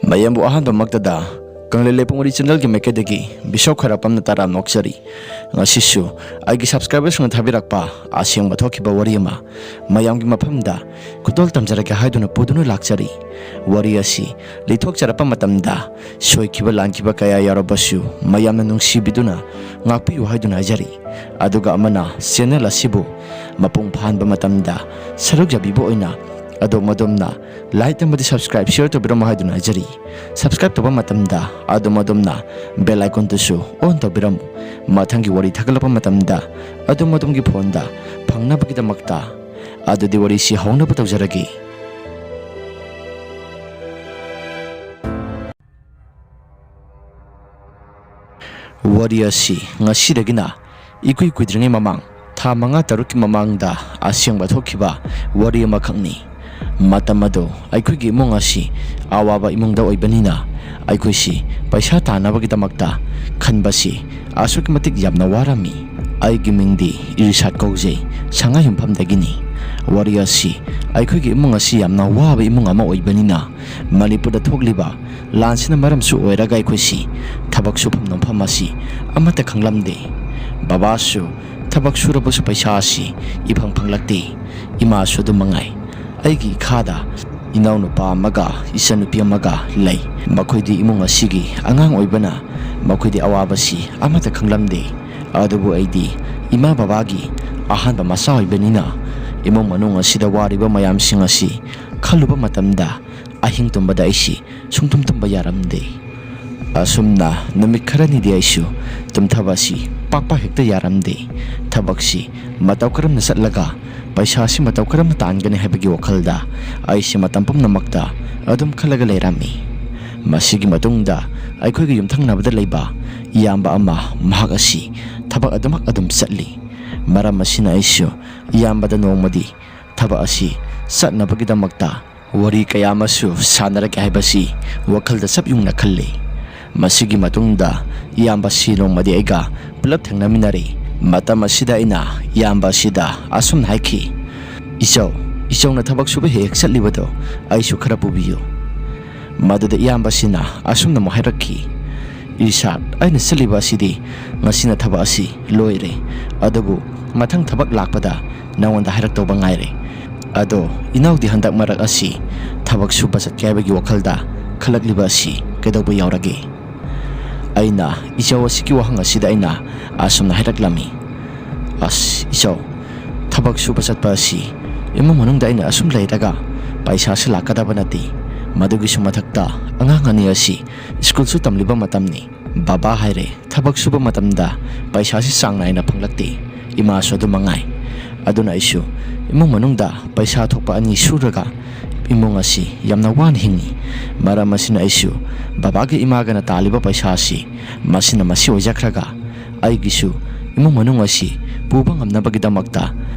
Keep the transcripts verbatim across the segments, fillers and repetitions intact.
ꯃꯌꯥꯝꯕꯨ ꯑꯍꯥꯟꯕꯃꯛꯇꯗ ꯀꯪꯂꯩ ꯂꯩꯄꯨꯡ ꯋꯥꯔꯤ ꯆꯦꯅꯦꯜꯒꯤ ꯃꯥꯏꯀꯩꯗꯒꯤ ꯕꯤꯁꯣꯛ ꯈ꯭ꯋꯥꯏꯔꯥꯛꯄꯝꯅ ꯇꯔꯥꯝꯅ ꯑꯣꯛꯆꯔꯤ꯫ ꯉꯁꯤꯁꯨ ꯑꯩꯒꯤ ꯁꯕꯁꯀ꯭ꯔꯥꯏꯕꯔꯁꯤꯡꯅ ꯊꯥꯕꯤꯔꯛꯄ ꯑꯁꯦꯡꯕ ꯊꯣꯛꯈꯤꯕ ꯋꯥꯔꯤ ꯑꯃ ꯃꯌꯥꯝꯒꯤ ꯃꯐꯝꯗ ꯈꯨꯗꯣꯜ ꯇꯝꯖꯔꯒꯦ ꯍꯥꯏꯗꯨꯅ ꯄꯨꯗꯨꯅ ꯂꯥꯛꯆꯔꯤ꯫ ꯋꯥꯔꯤ ꯑꯁꯤ ꯂꯤꯊꯣꯛꯆꯔꯛꯄ ꯃꯇꯝꯗ ꯁꯣꯏꯈꯤꯕ ꯂꯥꯟꯈꯤꯕ ꯀꯌꯥ ꯌꯥꯎꯔꯕꯁꯨ ꯃꯌꯥꯝꯅ ꯅꯨꯡꯁꯤꯕꯤꯗꯨꯅ ꯉꯥꯛꯄꯤꯌꯨ ꯍꯥꯏꯗꯨꯅ ꯍꯥꯏꯖꯔꯤ꯫ ꯑꯗꯨꯒ ꯑꯃꯅ ꯆꯦꯅꯦꯜ ꯑꯁꯤꯕꯨ ꯃꯄꯨꯡ ꯐꯥꯍꯟꯕ ꯃꯇꯝꯗ ꯁꯔꯨꯛ ꯌꯥꯕꯤꯕ ꯑꯣꯏꯅ ꯑꯗꯣꯝ ꯑꯗꯣꯝꯅ ꯂꯥꯏꯛ ꯑꯃꯗꯤ ꯁꯕꯁꯀ꯭ꯔꯥꯏꯕ ꯁꯤꯌꯔ ꯇꯧꯕꯤꯔꯝꯃꯨ ꯍꯥꯏꯗꯨꯅ ꯍꯥꯏꯖꯔꯤ꯫ ꯁꯕꯁꯀ꯭ꯔꯥꯏꯕ ꯇꯧꯕ ꯃꯇꯝꯗ ꯑꯗꯣꯝ ꯑꯗꯣꯝꯅ ꯕꯦꯜ ꯑꯥꯏꯀꯣꯟꯗꯨꯁꯨ ꯑꯣꯟ ꯇꯧꯕꯤꯔꯝꯃꯨ꯫ ꯃꯊꯪꯒꯤ ꯋꯥꯔꯤ ꯊꯥꯒꯠꯂꯛꯄ ꯃꯇꯝꯗ ꯑꯗꯣꯝ ꯑꯗꯣꯝꯒꯤ ꯐꯣꯟꯗ ꯐꯪꯅꯕꯒꯤꯗꯃꯛꯇ꯫ ꯑꯗꯨꯗꯤ ꯋꯥꯔꯤꯁꯤ ꯍꯧꯅꯕ ꯇꯧꯖꯔꯒꯦ꯫ ꯋꯥꯔꯤ ꯑꯁꯤ ꯉꯁꯤꯗꯒꯤꯅ ꯏꯀꯨꯏ ꯀꯨꯏꯗ꯭ꯔꯤꯉꯩ ꯃꯃꯥꯡ, ꯊꯥ ꯃꯉꯥ ꯇꯔꯨꯛꯀꯤ ꯃꯃꯥꯡꯗ ꯑꯁꯦꯡꯕ ꯊꯣꯛꯈꯤꯕ ꯋꯥꯔꯤ ꯑꯃꯈꯛꯅꯤ꯫ ꯃꯇꯝ ꯑꯗꯨ ꯑꯩꯈꯣꯏꯒꯤ ꯏꯃꯨꯡ ꯑꯁꯤ ꯑꯋꯥꯕ ꯏꯃꯨꯡꯗ ꯑꯣꯏꯕꯅꯤꯅ ꯑꯩꯈꯣꯏꯁꯤ ꯄꯩꯁꯥ ꯇꯥꯟꯅꯕꯒꯤꯗꯃꯛꯇ ꯈꯟꯕꯁꯤ ꯑꯁꯨꯛꯀꯤ ꯃꯇꯤꯛ ꯌꯥꯝꯅ ꯋꯥꯔꯝꯃꯤ꯫ ꯑꯩꯒꯤ ꯃꯤꯡꯗꯤ ꯏꯔꯤꯁꯥꯠ ꯀꯧꯖꯩ, ꯁꯉꯥꯏꯌꯨꯝꯐꯝꯗꯒꯤꯅꯤ꯫ ꯋꯥꯔꯤ ꯑꯁꯤ ꯑꯩꯈꯣꯏꯒꯤ ꯏꯃꯨꯡ ꯑꯁꯤ ꯌꯥꯝꯅ ꯋꯥꯕ ꯏꯃꯨꯡ ꯑꯃ ꯑꯣꯏꯕꯅꯤꯅ ꯃꯅꯤꯄꯨꯔꯗ ꯊꯣꯛꯂꯤꯕ ꯂꯥꯟꯁꯤꯅ ꯃꯔꯝꯁꯨ ꯑꯣꯏꯔꯒ ꯑꯩꯈꯣꯏꯁꯤ ꯊꯕꯛ ꯁꯨꯐꯝ ꯅꯣꯝꯐꯝ ꯑꯁꯤ ꯑꯃꯠꯇ ꯈꯪꯂꯝꯗꯦ꯫ ꯕꯕꯥꯁꯨ ꯊꯕꯛ ꯁꯨꯔꯕꯁꯨ ꯄꯩꯁꯥ ꯑꯁꯤ ꯏꯐꯪ ꯐꯪꯂꯛꯇꯦ꯫ ꯏꯃꯥꯁꯨ ꯑꯗꯨꯝ ꯃꯉꯥꯏ꯫ ꯑꯩꯒꯤ ꯏꯈꯥꯗ ꯏꯅꯥꯎꯅꯨꯄꯥ ꯑꯃꯒ ꯏꯆꯟꯅꯨꯄꯤ ꯑꯃꯒ ꯂꯩ꯫ ꯃꯈꯣꯏꯗꯤ ꯏꯃꯨꯡ ꯑꯁꯤꯒꯤ ꯑꯉꯥꯡ ꯑꯣꯏꯕꯅ ꯃꯈꯣꯏꯗꯤ ꯑꯋꯥꯕꯁꯤ ꯑꯃꯠꯇ ꯈꯪꯂꯝꯗꯦ꯫ ꯑꯗꯨꯕꯨ ꯑꯩꯗꯤ ꯏꯃꯥ ꯕꯕꯥꯒꯤ ꯑꯍꯥꯟꯕ ꯃꯆꯥ ꯑꯣꯏꯕꯅꯤꯅ ꯏꯃꯨꯡ ꯃꯅꯨꯡ ꯑꯁꯤꯗ ꯋꯥꯔꯤꯕ ꯃꯌꯥꯝꯁꯤꯡ ꯑꯁꯤ ꯈꯜꯂꯨꯕ ꯃꯇꯝꯗ ꯑꯍꯤꯡ ꯇꯨꯝꯕꯗ ꯑꯩꯁꯤ ꯁꯨꯡꯇꯨꯝ ꯇꯨꯝꯕ ꯌꯥꯔꯝꯗꯦ꯫ ꯑꯁꯨꯝꯅ ꯅꯨꯃꯤꯠ ꯈꯔꯅꯤꯗꯤ ꯑꯩꯁꯨ ꯇꯨꯝꯊꯕ ꯑꯁꯤ ꯄꯥꯛ ꯄꯥꯛ ꯍꯦꯛꯇ ꯌꯥꯔꯝꯗꯦ꯫ ꯊꯕꯛꯁꯤ ꯃꯇꯧ ꯀꯔꯝꯅ ꯆꯠꯂꯒ ꯄꯩꯁꯥꯁꯤ ꯃꯇꯧ ꯀꯔꯝꯅ ꯇꯥꯟꯒꯅꯤ ꯍꯥꯏꯕꯒꯤ ꯋꯥꯈꯜꯗ ꯑꯩꯁꯤ ꯃꯇꯝ ꯄꯨꯝꯅꯃꯛꯇ ꯑꯗꯨꯝ ꯈꯜꯂꯒ ꯂꯩꯔꯝꯃꯤ꯫ ꯃꯁꯤꯒꯤ ꯃꯇꯨꯡꯗ ꯑꯩꯈꯣꯏꯒꯤ ꯌꯨꯝꯊꯪꯅꯕꯗ ꯂꯩꯕ ꯏꯌꯥꯝꯕ ꯑꯃ, ꯃꯍꯥꯛ ꯑꯁꯤ ꯊꯕꯛ ꯑꯗꯨꯃꯛ ꯑꯗꯨꯝ ꯆꯠꯂꯤ꯫ ꯃꯔꯝ ꯑꯁꯤꯅ ꯑꯩꯁꯨ ꯏꯌꯥꯝꯕꯗ ꯅꯣꯡꯃꯗꯤ ꯊꯕꯛ ꯑꯁꯤ ꯆꯠꯅꯕꯒꯤꯗꯃꯛꯇ ꯋꯥꯔꯤ ꯀꯌꯥ ꯑꯃꯁꯨ ꯁꯥꯟꯅꯔꯛꯀꯦ ꯍꯥꯏꯕꯁꯤ ꯋꯥꯈꯜꯗ ꯆꯞ ꯌꯨꯡꯅ ꯈꯜꯂꯤ꯫ ꯃꯁꯤꯒꯤ ꯃꯇꯨꯡꯗ ꯏꯌꯥꯝꯕꯁꯤ ꯅꯣꯡꯃꯗꯤ ꯑꯩꯒ ꯄꯨꯂꯞ ꯊꯦꯡꯅꯃꯤꯟꯅꯔꯦ꯫ ꯃꯇꯝ ꯑꯁꯤꯗ ꯑꯩꯅ ꯏꯌꯥꯝꯕ ꯑꯁꯤꯗ ꯑꯁꯨꯝꯅ ꯍꯥꯏꯈꯤ, "ꯏꯆꯧ, ꯏꯆꯧꯅ ꯊꯕꯛ ꯁꯨꯕ ꯍꯦꯛ ꯍꯦꯛ ꯆꯠꯂꯤꯕꯗꯣ ꯑꯩꯁꯨ ꯈꯔ ꯄꯨꯕꯤꯌꯨ"꯫ ꯃꯗꯨꯗ ꯏꯌꯥꯝꯕꯁꯤꯅ ꯑꯁꯨꯝꯅ ꯑꯃꯨꯛ ꯍꯥꯏꯔꯛꯈꯤ, "ꯏꯔꯁꯥꯗ, ꯑꯩꯅ ꯆꯠꯂꯤꯕ ꯑꯁꯤꯗꯤ ꯉꯁꯤꯅ ꯊꯕꯛ ꯑꯁꯤ ꯂꯣꯏꯔꯦ, ꯑꯗꯨꯕꯨ ꯃꯊꯪ ꯊꯕꯛ ꯂꯥꯛꯄꯗ ꯅꯉꯣꯟꯗ ꯍꯥꯏꯔꯛꯇꯧꯕ ꯉꯥꯏꯔꯦ꯫ ꯑꯗꯣ ꯏꯅꯥꯎꯗꯤ ꯍꯟꯗꯛ ꯃꯔꯛ ꯑꯁꯤ ꯊꯕꯛ ꯁꯨꯕ ꯆꯠꯀꯦ ꯍꯥꯏꯕꯒꯤ ꯋꯥꯈꯜꯗ ꯈꯜꯂꯛꯂꯤꯕ ꯑꯁꯤ ꯀꯩꯗꯧꯕ ꯌꯥꯎꯔꯒꯦ?" ꯑꯩꯅ ꯏꯆꯧ ꯑꯁꯤꯒꯤ ꯋꯥꯍꯪ ꯑꯁꯤꯗ ꯑꯩꯅ ꯑꯁꯨꯝꯅ ꯍꯥꯏꯔꯛꯂꯝꯃꯤ, "ꯑꯁ ꯏꯆꯧ, ꯊꯕꯛ ꯁꯨꯕ ꯆꯠꯄ ꯑꯁꯤ ꯏꯃꯨꯡ ꯃꯅꯨꯡꯗ ꯑꯩꯅ ꯑꯁꯨꯝ ꯂꯩꯔꯒ ꯄꯩꯁꯥꯁꯨ ꯂꯥꯛꯀꯗꯕ ꯅꯠꯇꯦ꯫ ꯃꯗꯨꯒꯤꯁꯨ ꯃꯊꯛꯇ ꯑꯉꯥꯡ ꯑꯅꯤ ꯑꯁꯤ ꯁ꯭ꯀꯨꯜꯁꯨ ꯇꯝꯂꯤꯕ ꯃꯇꯝꯅꯤ꯫ ꯕꯕꯥ ꯍꯥꯏꯔꯦ, ꯊꯕꯛ ꯁꯨꯕ ꯃꯇꯝꯗ ꯄꯩꯁꯥꯁꯤ ꯆꯥꯡ ꯅꯥꯏꯅ ꯐꯪꯂꯛꯇꯦ, ꯏꯃꯥꯁꯨ ꯑꯗꯨ ꯃꯉꯥꯏ꯫ ꯑꯗꯨꯅ ꯑꯩꯁꯨ ꯏꯃꯨꯡ ꯃꯅꯨꯡꯗ ꯄꯩꯁꯥ ꯊꯣꯛꯄ ꯑꯅꯤ ꯁꯨꯔꯒ ꯏꯃꯨꯡ ꯑꯁꯤ ꯌꯥꯝꯅ ꯋꯥꯅ ꯍꯤꯡꯏ꯫ ꯃꯔꯝ ꯑꯁꯤꯅ ꯑꯩꯁꯨ ꯕꯕꯥꯒ ꯏꯃꯥꯒꯅ ꯇꯥꯜꯂꯤꯕ ꯄꯩꯁꯥ ꯑꯁꯤ ꯃꯁꯤꯅ ꯃꯁꯤ ꯑꯣꯏꯖꯈ꯭ꯔꯒ ꯑꯩꯒꯤꯁꯨ ꯏꯃꯨꯡ ꯃꯅꯨꯡ ꯑꯁꯤ ꯄꯨꯕ ꯉꯝꯅꯕꯒꯤꯗꯃꯛꯇ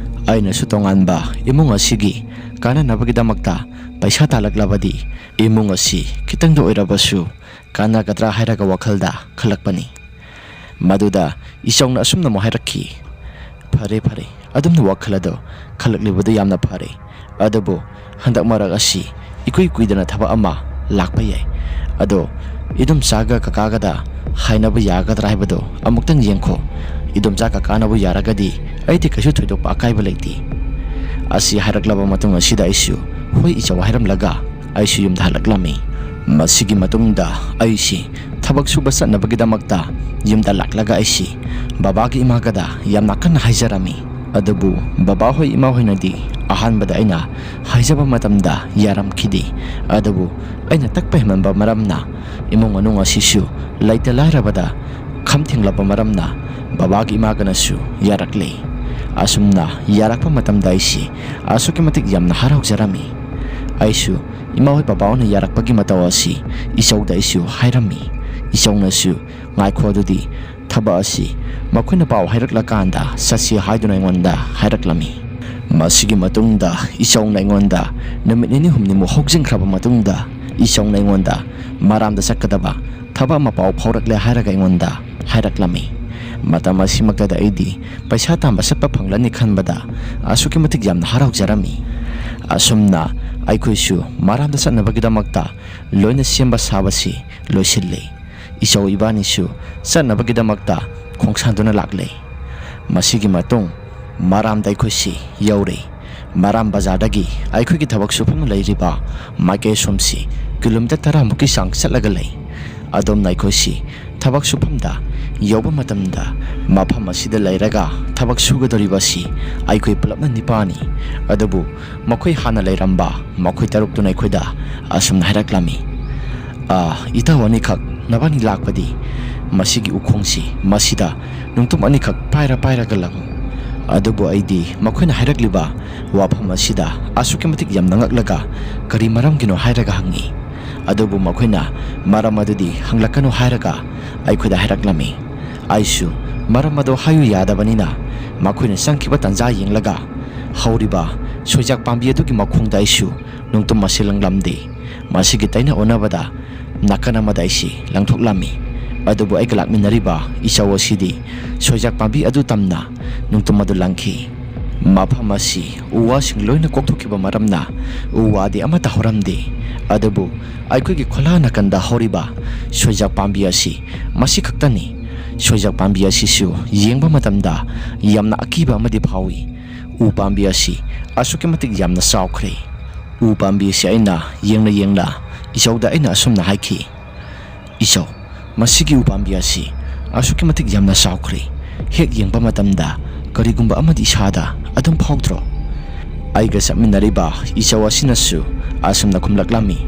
ꯑꯩꯅꯁꯨ ꯇꯣꯉꯥꯟꯕ ꯏꯃꯨꯡ ꯑꯁꯤꯒꯤ ꯀꯥꯟꯅꯅꯕꯒꯤꯗꯃꯛꯇ ꯄꯩꯁꯥ ꯇꯥꯜꯂꯛꯂꯕꯗꯤ ꯏꯃꯨꯡ ꯑꯁꯤ ꯈꯤꯇꯪꯗ ꯑꯣꯏꯔꯕꯁꯨ ꯀꯥꯟꯅꯒꯗ꯭ꯔꯥ ꯍꯥꯏꯔꯒ ꯋꯥꯈꯜꯗ ꯈꯜꯂꯛꯄꯅꯤ꯫" ꯃꯗꯨꯗ ꯏꯆꯧꯅ ꯑꯁꯨꯝꯅ ꯑꯃꯨꯛ ꯍꯥꯏꯔꯛꯈꯤ, "ꯐꯔꯦ, ꯐꯔꯦ, ꯑꯗꯨꯝꯅ ꯋꯥꯈꯜ ꯑꯗꯣ ꯈꯜꯂꯛꯂꯤꯕꯗꯨ ꯌꯥꯝꯅ ꯐꯔꯦ꯫ ꯑꯗꯨꯕꯨ ꯍꯟꯗꯛ ꯃꯔꯛ ꯑꯁꯤ ꯏꯀꯨꯏ ꯀꯨꯏꯗꯅ ꯊꯕꯛ ꯑꯃ ꯂꯥꯛꯄ ꯌꯥꯏ꯫ ꯑꯗꯣ ꯏꯗꯣꯝꯆꯥꯒ ꯀꯀꯥꯒꯗ ꯍꯥꯏꯅꯕ ꯌꯥꯒꯗ꯭ꯔꯥ ꯍꯥꯏꯕꯗꯣ ꯑꯃꯨꯛꯇꯪ ꯌꯦꯡꯈꯣ꯫ ꯏꯗꯣꯝꯆꯥ ꯀꯀꯥꯅꯕꯨ ꯌꯥꯔꯒꯗꯤ ꯑꯩꯗꯤ ꯀꯩꯁꯨ ꯊꯣꯏꯗꯣꯛꯄ ꯑꯀꯥꯏꯕ ꯂꯩꯇꯦ꯫" ꯑꯁꯤ ꯍꯥꯏꯔꯛꯂꯕ ꯃꯇꯨꯡ ꯑꯁꯤꯗ ꯑꯩꯁꯨ ꯍꯣꯏ ꯏꯆꯧ ꯍꯥꯏꯔꯝꯂꯒ ꯑꯩꯁꯨ ꯌꯨꯝꯗ ꯍꯜꯂꯛꯂꯝꯃꯤ꯫ ꯃꯁꯤꯒꯤ ꯃꯇꯨꯡꯗ ꯑꯩꯁꯤ ꯊꯕꯛ ꯁꯨꯕ ꯆꯠꯅꯕꯒꯤꯗꯃꯛꯇ ꯌꯨꯝꯗ ꯂꯥꯛꯂꯒ ꯑꯩꯁꯤ ꯕꯕꯥꯒꯤ ꯏꯃꯥꯒꯗ ꯌꯥꯝꯅ ꯀꯟꯅ ꯍꯥꯏꯖꯔꯝꯃꯤ꯫ ꯑꯗꯨꯕꯨ ꯕꯕꯥꯍꯣꯏ ꯏꯃꯥꯍꯣꯏꯅꯗꯤ ꯑꯍꯥꯟꯕꯗ ꯑꯩꯅ ꯍꯥꯏꯖꯕ ꯃꯇꯝꯗ ꯌꯥꯔꯝꯈꯤꯗꯦ꯫ ꯑꯗꯨꯕꯨ ꯑꯩꯅ ꯇꯛꯄ ꯍꯦꯟꯃꯟꯕ ꯃꯔꯝꯅ ꯏꯃꯨꯡ ꯃꯅꯨꯡ ꯑꯁꯤꯁꯨ ꯂꯩꯇ ꯂꯥꯏꯔꯕꯗ ꯈꯝ ꯊꯦꯡꯂꯕ ꯃꯔꯝꯅ ꯕꯕꯥꯒꯤ ꯏꯃꯥꯒꯅꯁꯨ ꯌꯥꯔꯛꯂꯦ꯫ ꯑꯁꯨꯝꯅ ꯌꯥꯔꯛꯄ ꯃꯇꯝꯗ ꯑꯩꯁꯤ ꯑꯁꯨꯛꯀꯤ ꯃꯇꯤꯛ ꯌꯥꯝꯅ ꯍꯔꯥꯎꯖꯔꯝꯃꯤ꯫ ꯑꯩꯁꯨ ꯏꯃꯥ ꯍꯣꯏ ꯕꯕꯥ ꯍꯣꯏꯅ ꯌꯥꯔꯛꯄꯒꯤ ꯃꯇꯧ ꯑꯁꯤ ꯏꯆꯧꯗ ꯑꯩꯁꯨ ꯍꯥꯏꯔꯝꯃꯤ꯫ ꯏꯆꯧꯅꯁꯨ, "ꯉꯥꯏꯈꯣ, ꯑꯗꯨꯗꯤ ꯊꯕꯛ ꯑꯁꯤ ꯃꯈꯣꯏꯅ ꯄꯥꯎ ꯍꯥꯏꯔꯛꯂꯀꯥꯟꯗ ꯆꯠꯁꯤ" ꯍꯥꯏꯗꯨꯅ ꯑꯩꯉꯣꯟꯗ ꯍꯥꯏꯔꯛꯂꯝꯃꯤ꯫ ꯃꯁꯤꯒꯤ ꯃꯇꯨꯡꯗ ꯏꯆꯧꯅ ꯑꯩꯉꯣꯟꯗ ꯅꯨꯃꯤꯠ ꯅꯤꯅꯤ ꯍꯨꯝꯅꯤꯃꯨꯛ ꯍꯧꯖꯤꯟꯈ꯭ꯔꯕ ꯃꯇꯨꯡꯗ ꯏꯆꯧꯅ ꯑꯩꯉꯣꯟꯗ ꯃꯔꯥꯝꯗ ꯆꯠꯀꯗꯕ ꯊꯕꯛ ꯑꯃ ꯄꯥꯎ ꯐꯥꯎꯔꯛꯂꯦ ꯍꯥꯏꯔꯒ ꯑꯩꯉꯣꯟꯗ ꯍꯥꯏꯔꯛꯂꯝꯃꯤ꯫ ꯃꯇꯝ ꯑꯁꯤꯃꯛꯇꯗ ꯑꯩꯗꯤ ꯄꯩꯁꯥ ꯇꯥꯟꯕ ꯆꯠꯄ ꯐꯪꯂꯅꯤ ꯈꯟꯕꯗ ꯑꯁꯨꯛꯀꯤ ꯃꯇꯤꯛ ꯌꯥꯝꯅ ꯍꯔꯥꯎꯖꯔꯝꯃꯤ꯫ ꯑꯁꯨꯝꯅ ꯑꯩꯈꯣꯏꯁꯨ ꯃꯔꯥꯝꯗ ꯆꯠꯅꯕꯒꯤꯗꯃꯛꯇ ꯂꯣꯏꯅ ꯁꯦꯝꯕ ꯁꯥꯕꯁꯤ ꯂꯣꯏꯁꯤꯜꯂꯤ꯫ ꯏꯆꯧ ꯏꯕꯥꯅꯤꯁꯨ ꯆꯠꯅꯕꯒꯤꯗꯃꯛꯇ ꯈꯣꯡꯁꯥꯟꯗꯨꯅ ꯂꯥꯛꯂꯦ꯫ ꯃꯁꯤꯒꯤ ꯃꯇꯨꯡ ꯃꯔꯥꯝꯗ ꯑꯩꯈꯣꯏꯁꯤ ꯌꯧꯔꯦ꯫ ꯃꯔꯥꯝ ꯕꯖꯥꯔꯗꯒꯤ ꯑꯩꯈꯣꯏꯒꯤ ꯊꯕꯛ ꯁꯨꯐꯝ ꯂꯩꯔꯤꯕ ꯃꯥꯏꯀꯩ ꯑꯁꯣꯝꯁꯤ ꯀꯤꯂꯣꯃꯤꯇꯔ ꯇꯔꯥꯃꯨꯛꯀꯤ ꯆꯥꯡ ꯆꯠꯂꯒ ꯂꯩ꯫ ꯑꯗꯣꯝꯅ ꯑꯩꯈꯣꯏꯁꯤ ꯊꯕꯛ ꯁꯨꯐꯝꯗ ꯌꯧꯕ ꯃꯇꯝꯗ ꯃꯐꯝ ꯑꯁꯤꯗ ꯂꯩꯔꯒ ꯊꯕꯛ ꯁꯨꯒꯗꯧꯔꯤꯕ ꯑꯁꯤ ꯑꯩꯈꯣꯏ ꯄꯨꯂꯞꯅ ꯅꯤꯄꯥꯅꯤ꯫ ꯑꯗꯨꯕꯨ ꯃꯈꯣꯏ ꯍꯥꯟꯅ ꯂꯩꯔꯝꯕ ꯃꯈꯣꯏ ꯇꯔꯨꯛꯇꯨꯅ ꯑꯩꯈꯣꯏꯗ ꯑꯁꯨꯝꯅ ꯍꯥꯏꯔꯛꯂꯝꯃꯤ, "ꯑꯥ, ꯏꯇꯥꯎ ꯑꯅꯤꯈꯛ ꯅꯕꯥꯅꯤ ꯂꯥꯛꯄꯗꯤ ꯃꯁꯤꯒꯤ ꯎꯈꯣꯡꯁꯤ ꯃꯁꯤꯗ ꯅꯨꯡꯇꯨꯝ ꯑꯅꯤꯈꯛ ꯄꯥꯏꯔ ꯄꯥꯏꯔꯒ ꯂꯪꯉꯨ"꯫ ꯑꯗꯨꯕꯨ ꯑꯩꯗꯤ ꯃꯈꯣꯏꯅ ꯍꯥꯏꯔꯛꯂꯤꯕ ꯋꯥꯐꯝ ꯑꯁꯤꯗ ꯑꯁꯨꯛꯀꯤ ꯃꯇꯤꯛ ꯌꯥꯝꯅ ꯉꯛꯂꯒ ꯀꯔꯤ ꯃꯔꯝꯒꯤꯅꯣ ꯍꯥꯏꯔꯒ ꯍꯪꯉꯤ꯫ ꯑꯗꯨꯕꯨ ꯃꯈꯣꯏꯅ ꯃꯔꯝ ꯑꯗꯨꯗꯤ ꯍꯪꯂꯛꯀꯅꯨ ꯍꯥꯏꯔꯒ ꯑꯩꯈꯣꯏꯗ ꯍꯥꯏꯔꯛꯂꯝꯃꯤ꯫ ꯑꯩꯁꯨ ꯃꯔꯝ ꯑꯗꯨ ꯍꯥꯏꯌꯨ ꯌꯥꯗꯕꯅꯤꯅ ꯃꯈꯣꯏꯅ ꯆꯪꯈꯤꯕ ꯇꯥꯟꯖꯥ ꯌꯦꯡꯂꯒ ꯍꯧꯔꯤꯕ ꯁꯣꯏꯖꯥꯛ ꯄꯥꯝꯕꯤ ꯑꯗꯨꯒꯤ ꯃꯈꯣꯡꯗ ꯑꯩꯁꯨ ꯅꯨꯡꯇꯨꯝ ꯑꯁꯤ ꯂꯪꯂꯝꯗꯦ꯫ ꯃꯁꯤꯒꯤ ꯇꯩꯅ ꯑꯣꯟꯅꯕꯗ ꯅꯥꯀꯟ ꯑꯃꯗ ꯑꯩꯁꯤ ꯂꯪꯊꯣꯛꯂꯝꯃꯤ꯫ ꯑꯗꯨꯕꯨ ꯑꯩꯒ ꯂꯥꯛꯃꯤꯟꯅꯔꯤꯕ ꯏꯆꯧ ꯑꯁꯤꯗꯤ ꯁꯣꯏꯖꯥꯛ ꯄꯥꯝꯕꯤ ꯑꯗꯨ ꯇꯝꯅ ꯅꯨꯡꯇꯨꯝ ꯑꯗꯨ ꯂꯪꯈꯤ꯫ ꯃꯐꯝ ꯑꯁꯤ ꯎ ꯋꯥꯁꯤꯡ ꯂꯣꯏꯅ ꯀꯣꯛꯊꯣꯛꯈꯤꯕ ꯃꯔꯝꯅ ꯎ ꯋꯥꯗꯤ ꯑꯃꯠꯇ ꯍꯧꯔꯝꯗꯦ꯫ ꯑꯗꯨꯕꯨ ꯑꯩꯈꯣꯏꯒꯤ ꯈꯣꯂꯥ ꯅꯥꯀꯟꯗ ꯍꯧꯔꯤꯕ ꯁꯣꯏꯖꯥꯛ ꯄꯥꯝꯕꯤ ꯑꯁꯤ ꯃꯁꯤ ꯈꯛꯇꯅꯤ꯫ ꯁꯣꯏꯖꯥꯛ ꯄꯥꯝꯕꯤ ꯑꯁꯤꯁꯨ ꯌꯦꯡꯕ ꯃꯇꯝꯗ ꯌꯥꯝꯅ ꯑꯀꯤꯕ ꯑꯃꯗꯤ ꯐꯥꯎꯏ꯫ ꯎ ꯄꯥꯝꯕꯤ ꯑꯁꯤ ꯑꯁꯨꯛꯀꯤ ꯃꯇꯤꯛ ꯌꯥꯝꯅ ꯆꯥꯎꯈ꯭ꯔꯦ꯫ ꯎ ꯄꯥꯝꯕꯤ ꯑꯁꯤ ꯑꯩꯅ ꯌꯦꯡꯅ ꯌꯦꯡꯅ ꯏꯆꯧꯗ ꯑꯩꯅ ꯑꯁꯨꯝꯅ ꯍꯥꯏꯈꯤ, "ꯏꯆꯧ, ꯃꯁꯤꯒꯤ ꯎ ꯄꯥꯝꯕꯤ ꯑꯁꯤ ꯑꯁꯨꯛꯀꯤ ꯃꯇꯤꯛ ꯌꯥꯝꯅ ꯆꯥꯎꯈ꯭ꯔꯦ꯫ ꯍꯦꯛ ꯌꯦꯡꯕ ꯃꯇꯝꯗ ꯀꯔꯤꯒꯨꯝꯕ ꯑꯃꯗꯤ ꯏꯁꯥꯗ ꯑꯗꯨꯝ ꯐꯥꯎꯗ꯭ꯔꯣ?" ꯑꯩꯒ ꯆꯠꯃꯤꯟꯅꯔꯤꯕ ꯏꯆꯧ ꯑꯁꯤꯅꯁꯨ ꯑꯁꯨꯝꯅ ꯈꯨꯝꯂꯛꯂꯝꯃꯤ,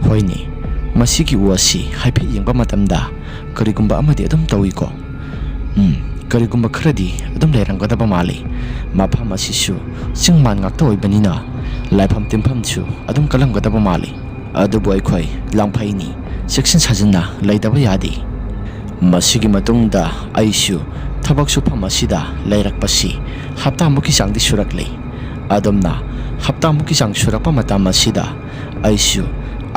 "ꯍꯣꯏꯅꯦ, ꯃꯁꯤꯒꯤ ꯎ ꯑꯁꯤ ꯍꯥꯏꯐꯦꯠ ꯌꯦꯡꯕ ꯃꯇꯝꯗ ꯀꯔꯤꯒꯨꯝꯕ ꯑꯃꯗꯤ ꯑꯗꯨꯝ ꯇꯧꯏꯀꯣ꯫ ꯎꯝ, ꯀꯔꯤꯒꯨꯝꯕ ꯈꯔꯗꯤ ꯑꯗꯨꯝ ꯂꯩꯔꯝꯒꯗꯕ ꯃꯥꯜꯂꯤ꯫ ꯃꯐꯝ ꯑꯁꯤꯁꯨ ꯆꯤꯡ ꯃꯥꯟ ꯉꯥꯛꯇ ꯑꯣꯏꯕꯅꯤꯅ ꯂꯥꯏꯐꯝ ꯇꯤꯟꯐꯝꯁꯨ ꯑꯗꯨꯝ ꯀꯜꯂꯝꯒꯗꯕ ꯃꯥꯜꯂꯤ꯫ ꯑꯗꯨꯕꯨ ꯑꯩꯈꯣꯏ ꯂꯥꯡꯐꯩꯅꯤ, ꯆꯦꯛꯁꯤꯟ ꯁꯥꯖꯤꯟꯅ ꯂꯩꯇꯕ ꯌꯥꯗꯦ"꯫ ꯃꯁꯤꯒꯤ ꯃꯇꯨꯡꯗ ꯑꯩꯁꯨ ꯊꯕꯛ ꯁꯨꯐꯝ ꯑꯁꯤꯗ ꯂꯩꯔꯛꯄꯁꯤ ꯍꯞꯇꯥꯃꯨꯛꯀꯤ ꯆꯥꯡꯗꯤ ꯁꯨꯔꯛꯂꯦ꯫ ꯑꯗꯨꯝꯅ ꯍꯞꯇꯥꯃꯨꯛꯀꯤ ꯆꯥꯡ ꯁꯨꯔꯛꯄ ꯃꯇꯝ ꯑꯁꯤꯗ ꯑꯩꯁꯨ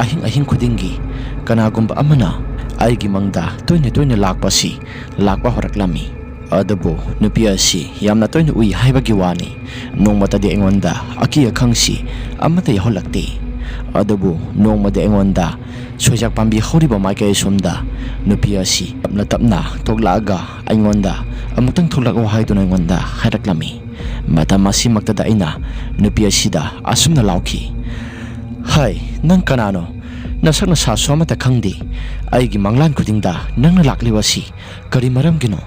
ꯑꯍꯤꯡ ꯑꯍꯤꯡ ꯈꯨꯗꯤꯡꯒꯤ ꯀꯅꯥꯒꯨꯝꯕ ꯑꯃꯅ ꯑꯩꯒꯤ ꯃꯪꯗ ꯇꯣꯏꯅ ꯇꯣꯏꯅ ꯂꯥꯛꯄꯁꯤ ꯂꯥꯛꯄ ꯍꯧꯔꯛꯂꯝꯃꯤ꯫ ꯑꯗꯨꯕꯨ ꯅꯨꯄꯤ ꯑꯁꯤ ꯌꯥꯝꯅ ꯇꯣꯏꯅ ꯎꯏ ꯍꯥꯏꯕꯒꯤ ꯋꯥꯅꯤ, ꯅꯣꯡꯃꯇꯗꯤ ꯑꯩꯉꯣꯟꯗ ꯑꯀꯤ ꯑꯈꯪꯁꯤ ꯑꯃꯠꯇ ꯌꯥꯎꯍꯜꯂꯛꯇꯦ꯫ ꯑꯗꯨꯕꯨ ꯅꯣꯡꯃꯗꯤ ꯑꯩꯉꯣꯟꯗ ꯁꯣꯏꯖꯥꯛ ꯄꯥꯝꯕꯤ ꯍꯧꯔꯤꯕ ꯃꯥꯏꯀꯩ ꯑꯁꯣꯝꯗ ꯅꯨꯄꯤ ꯑꯁꯤ ꯇꯞꯅ ꯇꯞꯅ ꯊꯣꯛꯂꯛꯑꯒ ꯑꯩꯉꯣꯟꯗ ꯑꯃꯨꯛꯇꯪ ꯊꯣꯛꯂꯛꯑꯣ ꯍꯥꯏꯗꯨꯅ ꯑꯩꯉꯣꯟꯗ ꯍꯥꯏꯔꯛꯂꯝꯃꯤ꯫ ꯃꯇꯝ ꯑꯁꯤꯃꯛꯇꯗ ꯑꯩꯅ ꯅꯨꯄꯤ ꯑꯁꯤꯗ ꯑꯁꯨꯝꯅ ꯂꯥꯎꯈꯤ, "ꯍꯥꯏ, ꯅꯪ ꯀꯅꯥꯅꯣ? ꯅꯁꯛ ꯅꯁꯥꯁꯨ ꯑꯃꯠꯇ ꯈꯪꯗꯦ꯫ ꯑꯩꯒꯤ ꯃꯪꯂꯥꯟ ꯈꯨꯗꯤꯡꯗ ꯅꯪꯅ ꯂꯥꯛꯂꯤꯕ ꯑꯁꯤ ꯀꯔꯤ ꯃꯔꯝꯒꯤꯅꯣ?"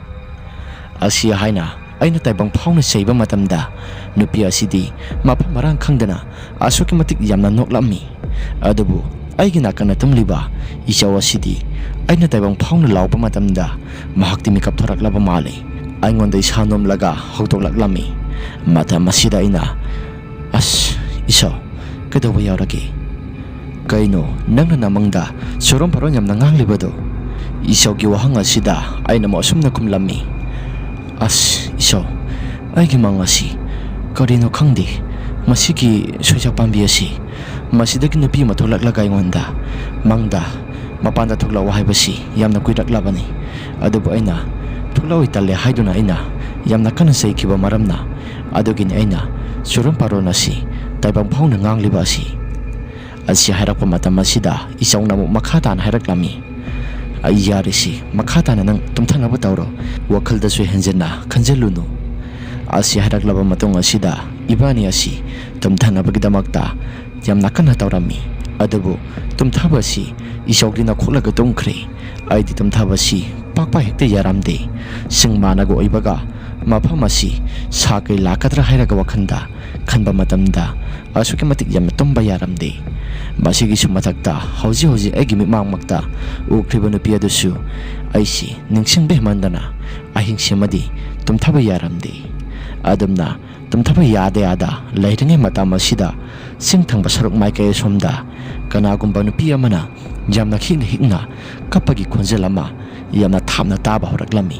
ꯑꯁꯤ ꯍꯥꯏꯅ ꯑꯩꯅ ꯇꯥꯏꯕꯪ ꯐꯥꯎꯅ ꯆꯩꯕ ꯃꯇꯝꯗ ꯅꯨꯄꯤ ꯑꯁꯤꯗꯤ ꯃꯐꯝ ꯃꯔꯥꯡ ꯈꯪꯗꯅ ꯑꯁꯨꯛꯀꯤ ꯃꯇꯤꯛ ꯌꯥꯝꯅ ꯅꯣꯛꯂꯝꯃꯤ꯫ ꯑꯗꯨꯕꯨ ꯑꯩꯒꯤ ꯅꯥꯀꯟꯗ ꯇꯨꯝꯂꯤꯕ ꯏꯆꯧ ꯑꯁꯤꯗꯤ ꯑꯩꯅ ꯇꯥꯏꯕꯪ ꯐꯥꯎꯅ ꯂꯥꯎꯕ ꯃꯇꯝꯗ ꯃꯍꯥꯛꯇꯤ ꯃꯤꯀꯞ ꯊꯣꯔꯛꯂꯕ ꯃꯥꯜꯂꯤ꯫ ꯑꯩꯉꯣꯟꯗ ꯏꯁꯥ ꯅꯣꯝꯂꯒ ꯍꯧꯗꯣꯛꯂꯛꯂꯝꯃꯤ꯫ ꯃꯇꯝ ꯑꯁꯤꯗ ꯑꯩꯅ, "ꯑꯁ, ꯏꯆꯧ, ꯀꯩꯗꯧꯕ ꯌꯥꯎꯔꯒꯦ? ꯀꯩꯅꯣ ꯅꯪꯅ ꯅꯃꯪꯗ ꯆꯨꯔꯣꯟ ꯄꯥꯔꯣꯟ ꯌꯥꯝꯅ ꯉꯥꯡꯂꯤꯕꯗꯣ?" ꯏꯆꯧꯒꯤ ꯋꯥꯍꯪ ꯑꯁꯤꯗ ꯑꯩꯅ ꯑꯃꯨꯛ ꯑꯁꯨꯝꯅ ꯈꯨꯝꯂꯝꯃꯤ, "ꯑꯁ, ꯏꯆꯧ, ꯑꯩꯒꯤ ꯃꯪ ꯑꯁꯤ ꯀꯔꯤꯅꯣ ꯈꯪꯗꯦ꯫ ꯃꯁꯤꯒꯤ ꯁꯣꯏꯖꯥꯛ ꯄꯥꯝꯕꯤ ꯑꯁꯤ, ꯃꯁꯤꯗꯒꯤ ꯅꯨꯄꯤ ꯑꯃ ꯊꯣꯛꯂꯛꯂꯒ ꯑꯩꯉꯣꯟꯗ ꯃꯪꯗ ꯃꯄꯥꯟꯗ ꯊꯣꯛꯂꯛꯑꯣ ꯍꯥꯏꯕꯁꯤ ꯌꯥꯝꯅ ꯀꯨꯏꯔꯛꯂꯕꯅꯤ꯫ ꯑꯗꯨꯕꯨ ꯑꯩꯅ ꯊꯣꯛꯂꯛꯑꯣꯏ ꯇꯜꯂꯦ ꯍꯥꯏꯗꯨꯅ ꯑꯩꯅ ꯌꯥꯝꯅ ꯀꯟꯅ ꯆꯩꯈꯤꯕ ꯃꯔꯝꯅ, ꯑꯗꯨꯒꯤꯅꯤ ꯑꯩꯅ ꯆꯨꯔꯣꯟ ꯄꯥꯔꯣꯟ ꯑꯁꯤ ꯇꯥꯏꯕꯪ ꯐꯥꯎꯅ ꯉꯥꯡꯂꯤꯕ ꯑꯁꯤ꯫" ꯑꯁꯤ ꯍꯥꯏꯔꯛꯄ ꯃꯇꯝ ꯑꯁꯤꯗ ꯏꯆꯧꯅ ꯑꯃꯨꯛ ꯃꯈꯥ ꯇꯥꯅ ꯍꯥꯏꯔꯛꯂꯝꯃꯤ, "ꯑꯩ ꯌꯥꯔꯤꯁꯤ, ꯃꯈꯥ ꯇꯥꯅ ꯅꯪ ꯇꯨꯝꯊꯅꯕ ꯇꯧꯔꯣ, ꯋꯥꯈꯜꯗꯁꯨ ꯍꯦꯟꯖꯤꯟꯅ ꯈꯟꯖꯤꯜꯂꯨꯅꯨ꯫" ꯑꯁꯤ ꯍꯥꯏꯔꯛꯂꯕ ꯃꯇꯨꯡ ꯑꯁꯤꯗ ꯏꯕꯥꯅꯤ ꯑꯁꯤ ꯇꯨꯝꯊꯅꯕꯒꯤꯗꯃꯛꯇ ꯌꯥꯝꯅ ꯀꯟꯅ ꯇꯧꯔꯝꯃꯤ꯫ ꯑꯗꯨꯕꯨ ꯇꯨꯝꯊꯕ ꯑꯁꯤ ꯏꯆꯧꯗꯤ ꯅꯈꯣꯛꯂꯒ ꯇꯨꯝꯈ꯭ꯔꯦ꯫ ꯑꯩꯗꯤ ꯇꯨꯝꯊꯕ ꯑꯁꯤ ꯄꯥꯛ ꯄꯥꯛ ꯍꯦꯛꯇ ꯌꯥꯔꯝꯗꯦ꯫ ꯆꯤꯡ ꯃꯥꯅꯒ ꯑꯣꯏꯕꯒ ꯃꯐꯝ ꯑꯁꯤ ꯁꯥ ꯀꯩ ꯂꯥꯛꯀꯗ꯭ꯔꯥ ꯍꯥꯏꯔꯒ ꯋꯥꯈꯜꯗ ꯈꯟꯕ ꯃꯇꯝꯗ ꯑꯁꯨꯛꯀꯤ ꯃꯇꯤꯛ ꯌꯥꯝꯅ ꯇꯨꯝꯕ ꯌꯥꯔꯝꯗꯦ꯫ ꯃꯁꯤꯒꯤꯁꯨ ꯃꯊꯛꯇ ꯍꯧꯖꯤꯛ ꯍꯧꯖꯤꯛ ꯑꯩꯒꯤ ꯃꯤꯠꯃꯥꯡꯃꯛꯇ ꯎꯈ꯭ꯔꯤꯕ ꯅꯨꯄꯤ ꯑꯗꯨꯁꯨ ꯑꯩꯁꯤ ꯅꯤꯡꯁꯤꯡꯕ ꯍꯦꯟꯃꯟꯗꯅ ꯑꯍꯤꯡꯁꯤꯃꯗꯤ ꯇꯨꯝꯊꯕ ꯌꯥꯔꯝꯗꯦ꯫ ꯑꯗꯨꯝꯅ ꯇꯨꯝꯊꯕ ꯌꯥꯗ ꯌꯥꯗ ꯂꯩꯔꯤꯉꯩ ꯃꯇꯝ ꯑꯁꯤꯗ ꯆꯤꯡ ꯊꯪꯕ ꯁꯔꯨꯛ ꯃꯥꯏꯀꯩ ꯑꯁꯣꯝꯗ ꯀꯅꯥꯒꯨꯝꯕ ꯅꯨꯄꯤ ꯑꯃꯅ ꯌꯥꯝꯅ ꯍꯤꯛꯅ ꯍꯤꯛꯅ ꯀꯞꯄꯒꯤ ꯈꯣꯟꯖꯦꯜ ꯑꯃ ꯌꯥꯝꯅ ꯊꯥꯞꯅ ꯇꯥꯕ ꯍꯧꯔꯛꯂꯝꯃꯤ꯫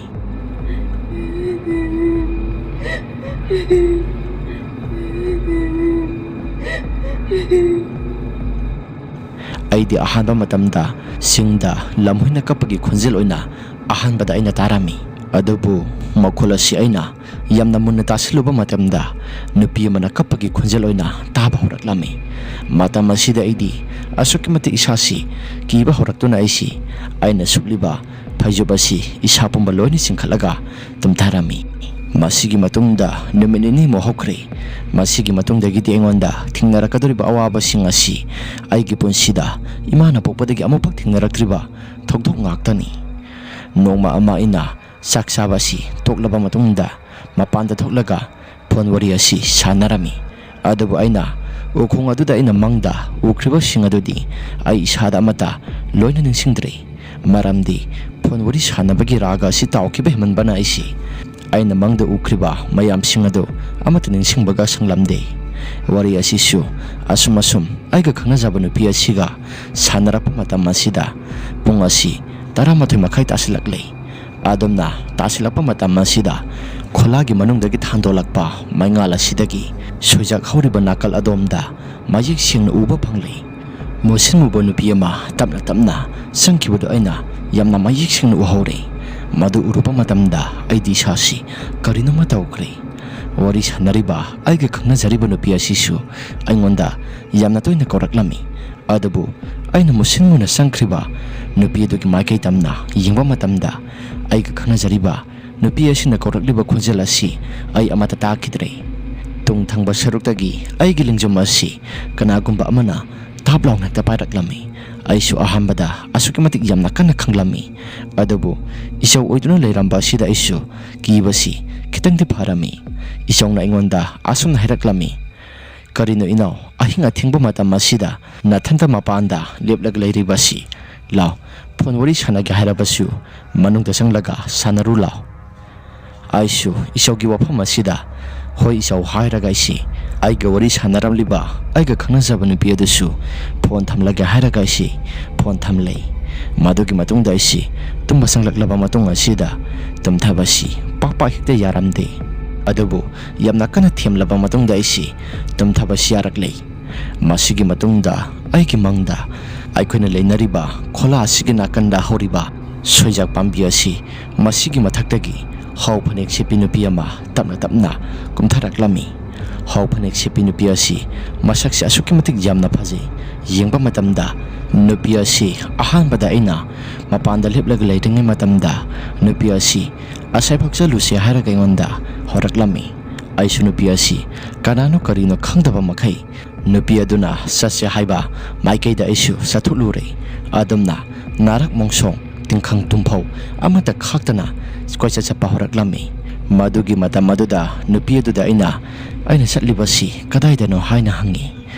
ꯑꯩꯗꯤ ꯑꯍꯥꯟꯕ ꯃꯇꯝꯗ ꯆꯤꯡꯗ ꯂꯝꯍꯨꯏꯅ ꯀꯞꯄꯒꯤ ꯈꯣꯟꯖꯦꯜ ꯑꯣꯏꯅ ꯑꯍꯥꯟꯕꯗ ꯑꯩꯅ ꯇꯥꯔꯝꯃꯤ꯫ ꯑꯗꯨꯕꯨ ꯃꯈꯣꯜ ꯑꯁꯤ ꯑꯩꯅ ꯌꯥꯝꯅ ꯃꯨꯟꯅ ꯇꯥꯁꯤꯜꯂꯨꯕ ꯃꯇꯝꯗ, ꯅꯨꯄꯤ ꯑꯃꯅ ꯀꯞꯄꯒꯤ ꯈꯣꯟꯖꯦꯜ ꯑꯣꯏꯅ ꯇꯥꯕ ꯍꯧꯔꯛꯂꯝꯃꯤ꯫ ꯃꯇꯝ ꯑꯁꯤꯗ ꯑꯩꯗꯤ ꯑꯁꯨꯛꯀꯤ ꯃꯇꯤꯛ ꯏꯁꯥꯁꯤ ꯀꯤꯕ ꯍꯧꯔꯛꯇꯨꯅ ꯑꯩꯁꯤ, ꯑꯩꯅ ꯁꯨꯞꯂꯤꯕ ꯐꯩꯖꯨꯞ ꯑꯁꯤ ꯏꯁꯥ ꯄꯨꯝꯕ ꯂꯣꯏꯅ ꯆꯤꯡꯈꯠꯂꯒ ꯇꯨꯝꯊꯔꯝꯃꯤ꯫ ꯃꯁꯤꯒꯤ ꯃꯇꯨꯡꯗ ꯅꯨꯃꯤꯠ ꯅꯤꯅꯤꯃꯨꯛ ꯍꯧꯈ꯭ꯔꯦ꯫ ꯃꯁꯤꯒꯤ ꯃꯇꯨꯡꯗꯒꯤꯗꯤ ꯑꯩꯉꯣꯟꯗ ꯊꯦꯡꯅꯔꯛꯀꯗꯧꯔꯤꯕ ꯑꯋꯥꯕꯁꯤꯡ ꯑꯁꯤ ꯑꯩꯒꯤ ꯄꯨꯟꯁꯤꯗ ꯏꯃꯥꯅ ꯄꯣꯛꯄꯗꯒꯤ ꯑꯃꯨꯛꯐꯥꯎ ꯊꯦꯡꯅꯔꯛꯇ꯭ꯔꯤꯕ ꯊꯧꯗꯣꯛ ꯉꯥꯛꯇꯅꯤ꯫ ꯅꯣꯡꯃ ꯑꯃ ꯑꯩꯅ ꯆꯥꯛ ꯆꯥꯕ ꯑꯁꯤ ꯇꯣꯛꯂꯕ ꯃꯇꯨꯡꯗ ꯃꯄꯥꯟꯗ ꯊꯣꯛꯂꯒ ꯐꯣꯟ ꯋꯥꯔꯤ ꯑꯁꯤ ꯁꯥꯟꯅꯔꯝꯃꯤ꯫ ꯑꯗꯨꯕꯨ ꯑꯩꯅ ꯎꯈꯣꯡ ꯑꯗꯨꯗ ꯑꯩꯅ ꯃꯪꯗ ꯎꯈ꯭ꯔꯤꯕꯁꯤꯡ ꯑꯗꯨꯗꯤ ꯑꯩ ꯏꯁꯥꯗ ꯑꯃꯠꯇ ꯂꯣꯏꯅ ꯅꯤꯡꯁꯤꯡꯗ꯭ꯔꯦ꯫ ꯃꯔꯝꯗꯤ ꯐꯣꯟ ꯋꯥꯔꯤ ꯁꯥꯟꯅꯕꯒꯤ ꯔꯥꯒ ꯑꯁꯤ ꯇꯥꯎꯈꯤꯕ ꯍꯦꯟꯃꯟꯕꯅ ꯑꯩꯁꯤ ꯑꯩꯅ ꯃꯪꯗ ꯎꯈ꯭ꯔꯤꯕ ꯃꯌꯥꯝꯁꯤꯡ ꯑꯗꯨ ꯑꯃꯠꯇ ꯅꯤꯡꯁꯤꯡꯕꯒ ꯁꯪꯂꯝꯗꯦ꯫ ꯋꯥꯔꯤ ꯑꯁꯤꯁꯨ ꯑꯁꯨꯝ ꯑꯁꯨꯝ ꯑꯩꯒ ꯈꯪꯅꯖꯕ ꯅꯨꯄꯤ ꯑꯁꯤꯒ ꯁꯥꯟꯅꯔꯛꯄ ꯃꯇꯝ ꯑꯁꯤꯗ ꯄꯨꯡ ꯑꯁꯤ ꯇꯔꯥꯃꯥꯊꯣꯏ ꯃꯈꯥꯏ ꯇꯥꯁꯤꯜꯂꯛꯂꯦ꯫ ꯑꯗꯨꯝꯅ ꯇꯥꯁꯤꯜꯂꯛꯄ ꯃꯇꯝ ꯑꯁꯤꯗ ꯈꯣꯂꯥꯒꯤ ꯃꯅꯨꯡꯗꯒꯤ ꯊꯥꯟꯗꯣꯛꯂꯛꯄ ꯃꯩꯉꯥꯜ ꯑꯁꯤꯗꯒꯤ ꯁꯣꯏꯖꯥꯛ ꯍꯧꯔꯤꯕ ꯅꯥꯀꯜ ꯑꯗꯣꯝꯗ ꯃꯌꯦꯛ ꯁꯦꯡꯅ ꯎꯕ ꯐꯪꯂꯦ꯫ ꯃꯨꯁꯤꯟ ꯃꯨꯕ ꯅꯨꯄꯤ ꯑꯃ ꯇꯞꯅ ꯇꯞꯅ ꯆꯪꯈꯤꯕꯗꯨ ꯑꯩꯅ ꯌꯥꯝꯅ ꯃꯌꯦꯛ ꯁꯦꯡꯅ ꯎꯍꯧꯔꯦ꯫ ꯃꯗꯨ ꯎꯔꯨꯕ ꯃꯇꯝꯗ ꯑꯩꯗꯤ ꯏꯁꯥꯁꯤ ꯀꯔꯤꯅꯣꯃ ꯇꯧꯈ꯭ꯔꯦ꯫ ꯋꯥꯔꯤ ꯁꯥꯟꯅꯔꯤꯕ ꯑꯩꯒ ꯈꯪꯅꯖꯔꯤꯕ ꯅꯨꯄꯤ ꯑꯁꯤꯁꯨ ꯑꯩꯉꯣꯟꯗ ꯌꯥꯝꯅ ꯇꯣꯏꯅ ꯀꯧꯔꯛꯂꯝꯃꯤ꯫ ꯑꯗꯨꯕꯨ ꯑꯩꯅ ꯃꯨꯁꯤꯟ ꯃꯨꯅ ꯆꯪꯈ꯭ꯔꯤꯕ ꯅꯨꯄꯤ ꯑꯗꯨꯒꯤ ꯃꯥꯏꯀꯩ ꯇꯝꯅ ꯌꯦꯡꯕ ꯃꯇꯝꯗ ꯑꯩꯒ ꯈꯪꯅꯖꯔꯤꯕ ꯅꯨꯄꯤ ꯑꯁꯤꯅ ꯀꯧꯔꯛꯂꯤꯕ ꯈꯣꯟꯖꯦꯜ ꯑꯁꯤ ꯑꯩ ꯑꯃꯠꯇ ꯇꯥꯈꯤꯗ꯭ꯔꯦ꯫ ꯇꯨꯡ ꯊꯪꯕ ꯁꯔꯨꯛꯇꯒꯤ ꯑꯩꯒꯤ ꯂꯦꯡꯖꯨꯝ ꯑꯁꯤ ꯀꯅꯥꯒꯨꯝꯕ ꯑꯃꯅ ꯊꯥꯞ ꯂꯥꯎꯅ ꯍꯦꯛꯇ ꯄꯥꯏꯔꯛꯂꯝꯃꯤ꯫ ꯑꯩꯁꯨ ꯑꯍꯥꯟꯕꯗ ꯑꯁꯨꯛꯀꯤ ꯃꯇꯤꯛ ꯌꯥꯝꯅ ꯀꯟꯅ ꯈꯪꯂꯝꯃꯤ꯫ ꯑꯗꯨꯕꯨ ꯏꯆꯧ ꯑꯣꯏꯗꯨꯅ ꯂꯩꯔꯝꯕ ꯑꯁꯤꯗ ꯑꯩꯁꯨ ꯀꯤꯕꯁꯤ ꯈꯤꯇꯪꯗꯤ ꯐꯔꯝꯃꯤ꯫ ꯏꯆꯧꯅ ꯑꯩꯉꯣꯟꯗ ꯑꯁꯨꯝꯅ ꯍꯥꯏꯔꯛꯂꯝꯃꯤ, "ꯀꯔꯤꯅꯣ ꯏꯅꯥꯎ, ꯑꯍꯤꯡ ꯑꯊꯦꯡꯕ ꯃꯇꯝ ꯑꯁꯤꯗ ꯅꯊꯟꯇ ꯃꯄꯥꯟꯗ ꯂꯦꯞꯂꯒ ꯂꯩꯔꯤꯕꯁꯤ? ꯂꯥꯎ, ꯐꯣꯟ ꯋꯥꯔꯤ ꯁꯥꯟꯅꯒꯦ ꯍꯥꯏꯔꯕꯁꯨ ꯃꯅꯨꯡꯗ ꯆꯪꯂꯒ ꯁꯥꯟꯅꯔꯨ ꯂꯥꯎ"꯫ ꯑꯩꯁꯨ ꯏꯆꯧꯒꯤ ꯋꯥꯐꯝ ꯑꯁꯤꯗ "ꯍꯣꯏ ꯏꯆꯧ" ꯍꯥꯏꯔꯒ ꯑꯩꯁꯤ ꯑꯩꯒ ꯋꯥꯔꯤ ꯁꯥꯟꯅꯔꯝꯂꯤꯕ ꯑꯩꯒ ꯈꯪꯅꯖꯕ ꯅꯨꯄꯤ ꯑꯗꯨꯁꯨ ꯐꯣꯟ ꯊꯝꯂꯒꯦ ꯍꯥꯏꯔꯒ ꯑꯩꯁꯤ ꯐꯣꯟ ꯊꯝꯂꯦ꯫ ꯃꯗꯨꯒꯤ ꯃꯇꯨꯡꯗ ꯑꯩꯁꯤ ꯇꯨꯝꯕ ꯆꯪꯂꯛꯂꯕ ꯃꯇꯨꯡ ꯑꯁꯤꯗ ꯇꯨꯝꯊꯕꯁꯤ ꯄꯥꯛ ꯄꯥꯛ ꯍꯦꯛꯇ ꯌꯥꯔꯝꯗꯦ꯫ ꯑꯗꯨꯕꯨ ꯌꯥꯝꯅ ꯀꯟꯅ ꯊꯦꯝꯂꯕ ꯃꯇꯨꯡꯗ ꯑꯩꯁꯤ ꯇꯨꯝꯊꯕꯁꯤ ꯌꯥꯔꯛꯂꯦ꯫ ꯃꯁꯤꯒꯤ ꯃꯇꯨꯡꯗ ꯑꯩꯒꯤ ꯃꯪꯗ ꯑꯩꯈꯣꯏꯅ ꯂꯩꯅꯔꯤꯕ ꯈꯣꯂꯥ ꯑꯁꯤꯒꯤ ꯅꯥꯀꯟꯗ ꯍꯧꯔꯤꯕ ꯁꯣꯏꯖꯥꯛ ꯄꯥꯝꯕꯤ ꯑꯁꯤ ꯃꯁꯤꯒꯤ ꯃꯊꯛꯇꯒꯤ ꯍꯥꯎ ꯐꯅꯦꯛ ꯁꯦꯠꯄꯤ ꯅꯨꯄꯤ ꯑꯃ ꯇꯞꯅ ꯇꯞꯅ ꯀꯨꯝꯊꯔꯛꯂꯝꯃꯤ꯫ ꯍꯥꯎ ꯐꯅꯦꯛ ꯁꯦꯠꯄꯤ ꯅꯨꯄꯤ ꯑꯁꯤ ꯃꯁꯛꯁꯤ ꯑꯁꯨꯛꯀꯤ ꯃꯇꯤꯛ ꯌꯥꯝꯅ ꯐꯖꯩ꯫ ꯌꯦꯡꯕ ꯃꯇꯝꯗ ꯅꯨꯄꯤ ꯑꯁꯤ ꯑꯍꯥꯟꯕꯗ ꯑꯩꯅ ꯃꯄꯥꯟꯗ ꯂꯦꯞꯂꯒ ꯂꯩꯔꯤꯉꯩ ꯃꯇꯝꯗ ꯅꯨꯄꯤ ꯑꯁꯤ "ꯑꯁꯥꯏꯐꯥꯎ ꯆꯠꯂꯨꯁꯦ" ꯍꯥꯏꯔꯒ ꯑꯩꯉꯣꯟꯗ ꯍꯧꯔꯛꯂꯝꯃꯤ꯫ ꯑꯩꯁꯨ ꯅꯨꯄꯤ ꯑꯁꯤ ꯀꯅꯥꯅꯣ ꯀꯔꯤꯅꯣ ꯈꯪꯗꯕ ꯃꯈꯩ ꯅꯨꯄꯤ ꯑꯗꯨꯅ ꯆꯠꯁꯦ ꯍꯥꯏꯕ ꯃꯥꯏꯀꯩꯗ ꯑꯩꯁꯨ ꯆꯠꯊꯣꯛꯂꯨꯔꯦ꯫ ꯑꯗꯨꯝꯅ ꯅꯥꯔꯛ ꯃꯣꯡꯁꯣꯡ, ꯇꯤꯡꯈꯪ ꯇꯨꯝꯐꯧ ꯑꯃꯠꯇ ꯈꯥꯛꯇꯅ ꯀꯣꯏꯆꯠ ꯆꯠꯄ ꯍꯧꯔꯛꯂꯝꯃꯤ꯫ ꯃꯗꯨꯒꯤ ꯃꯇꯝ ꯑꯗꯨꯗ ꯅꯨꯄꯤ ꯑꯗꯨꯗ ꯑꯩꯅ "ꯑꯩꯅ ꯆꯠꯂꯤꯕꯁꯤ ꯀꯗꯥꯏꯗꯅꯣ?" ꯍꯥꯏꯅ ꯍꯪꯉꯤ꯫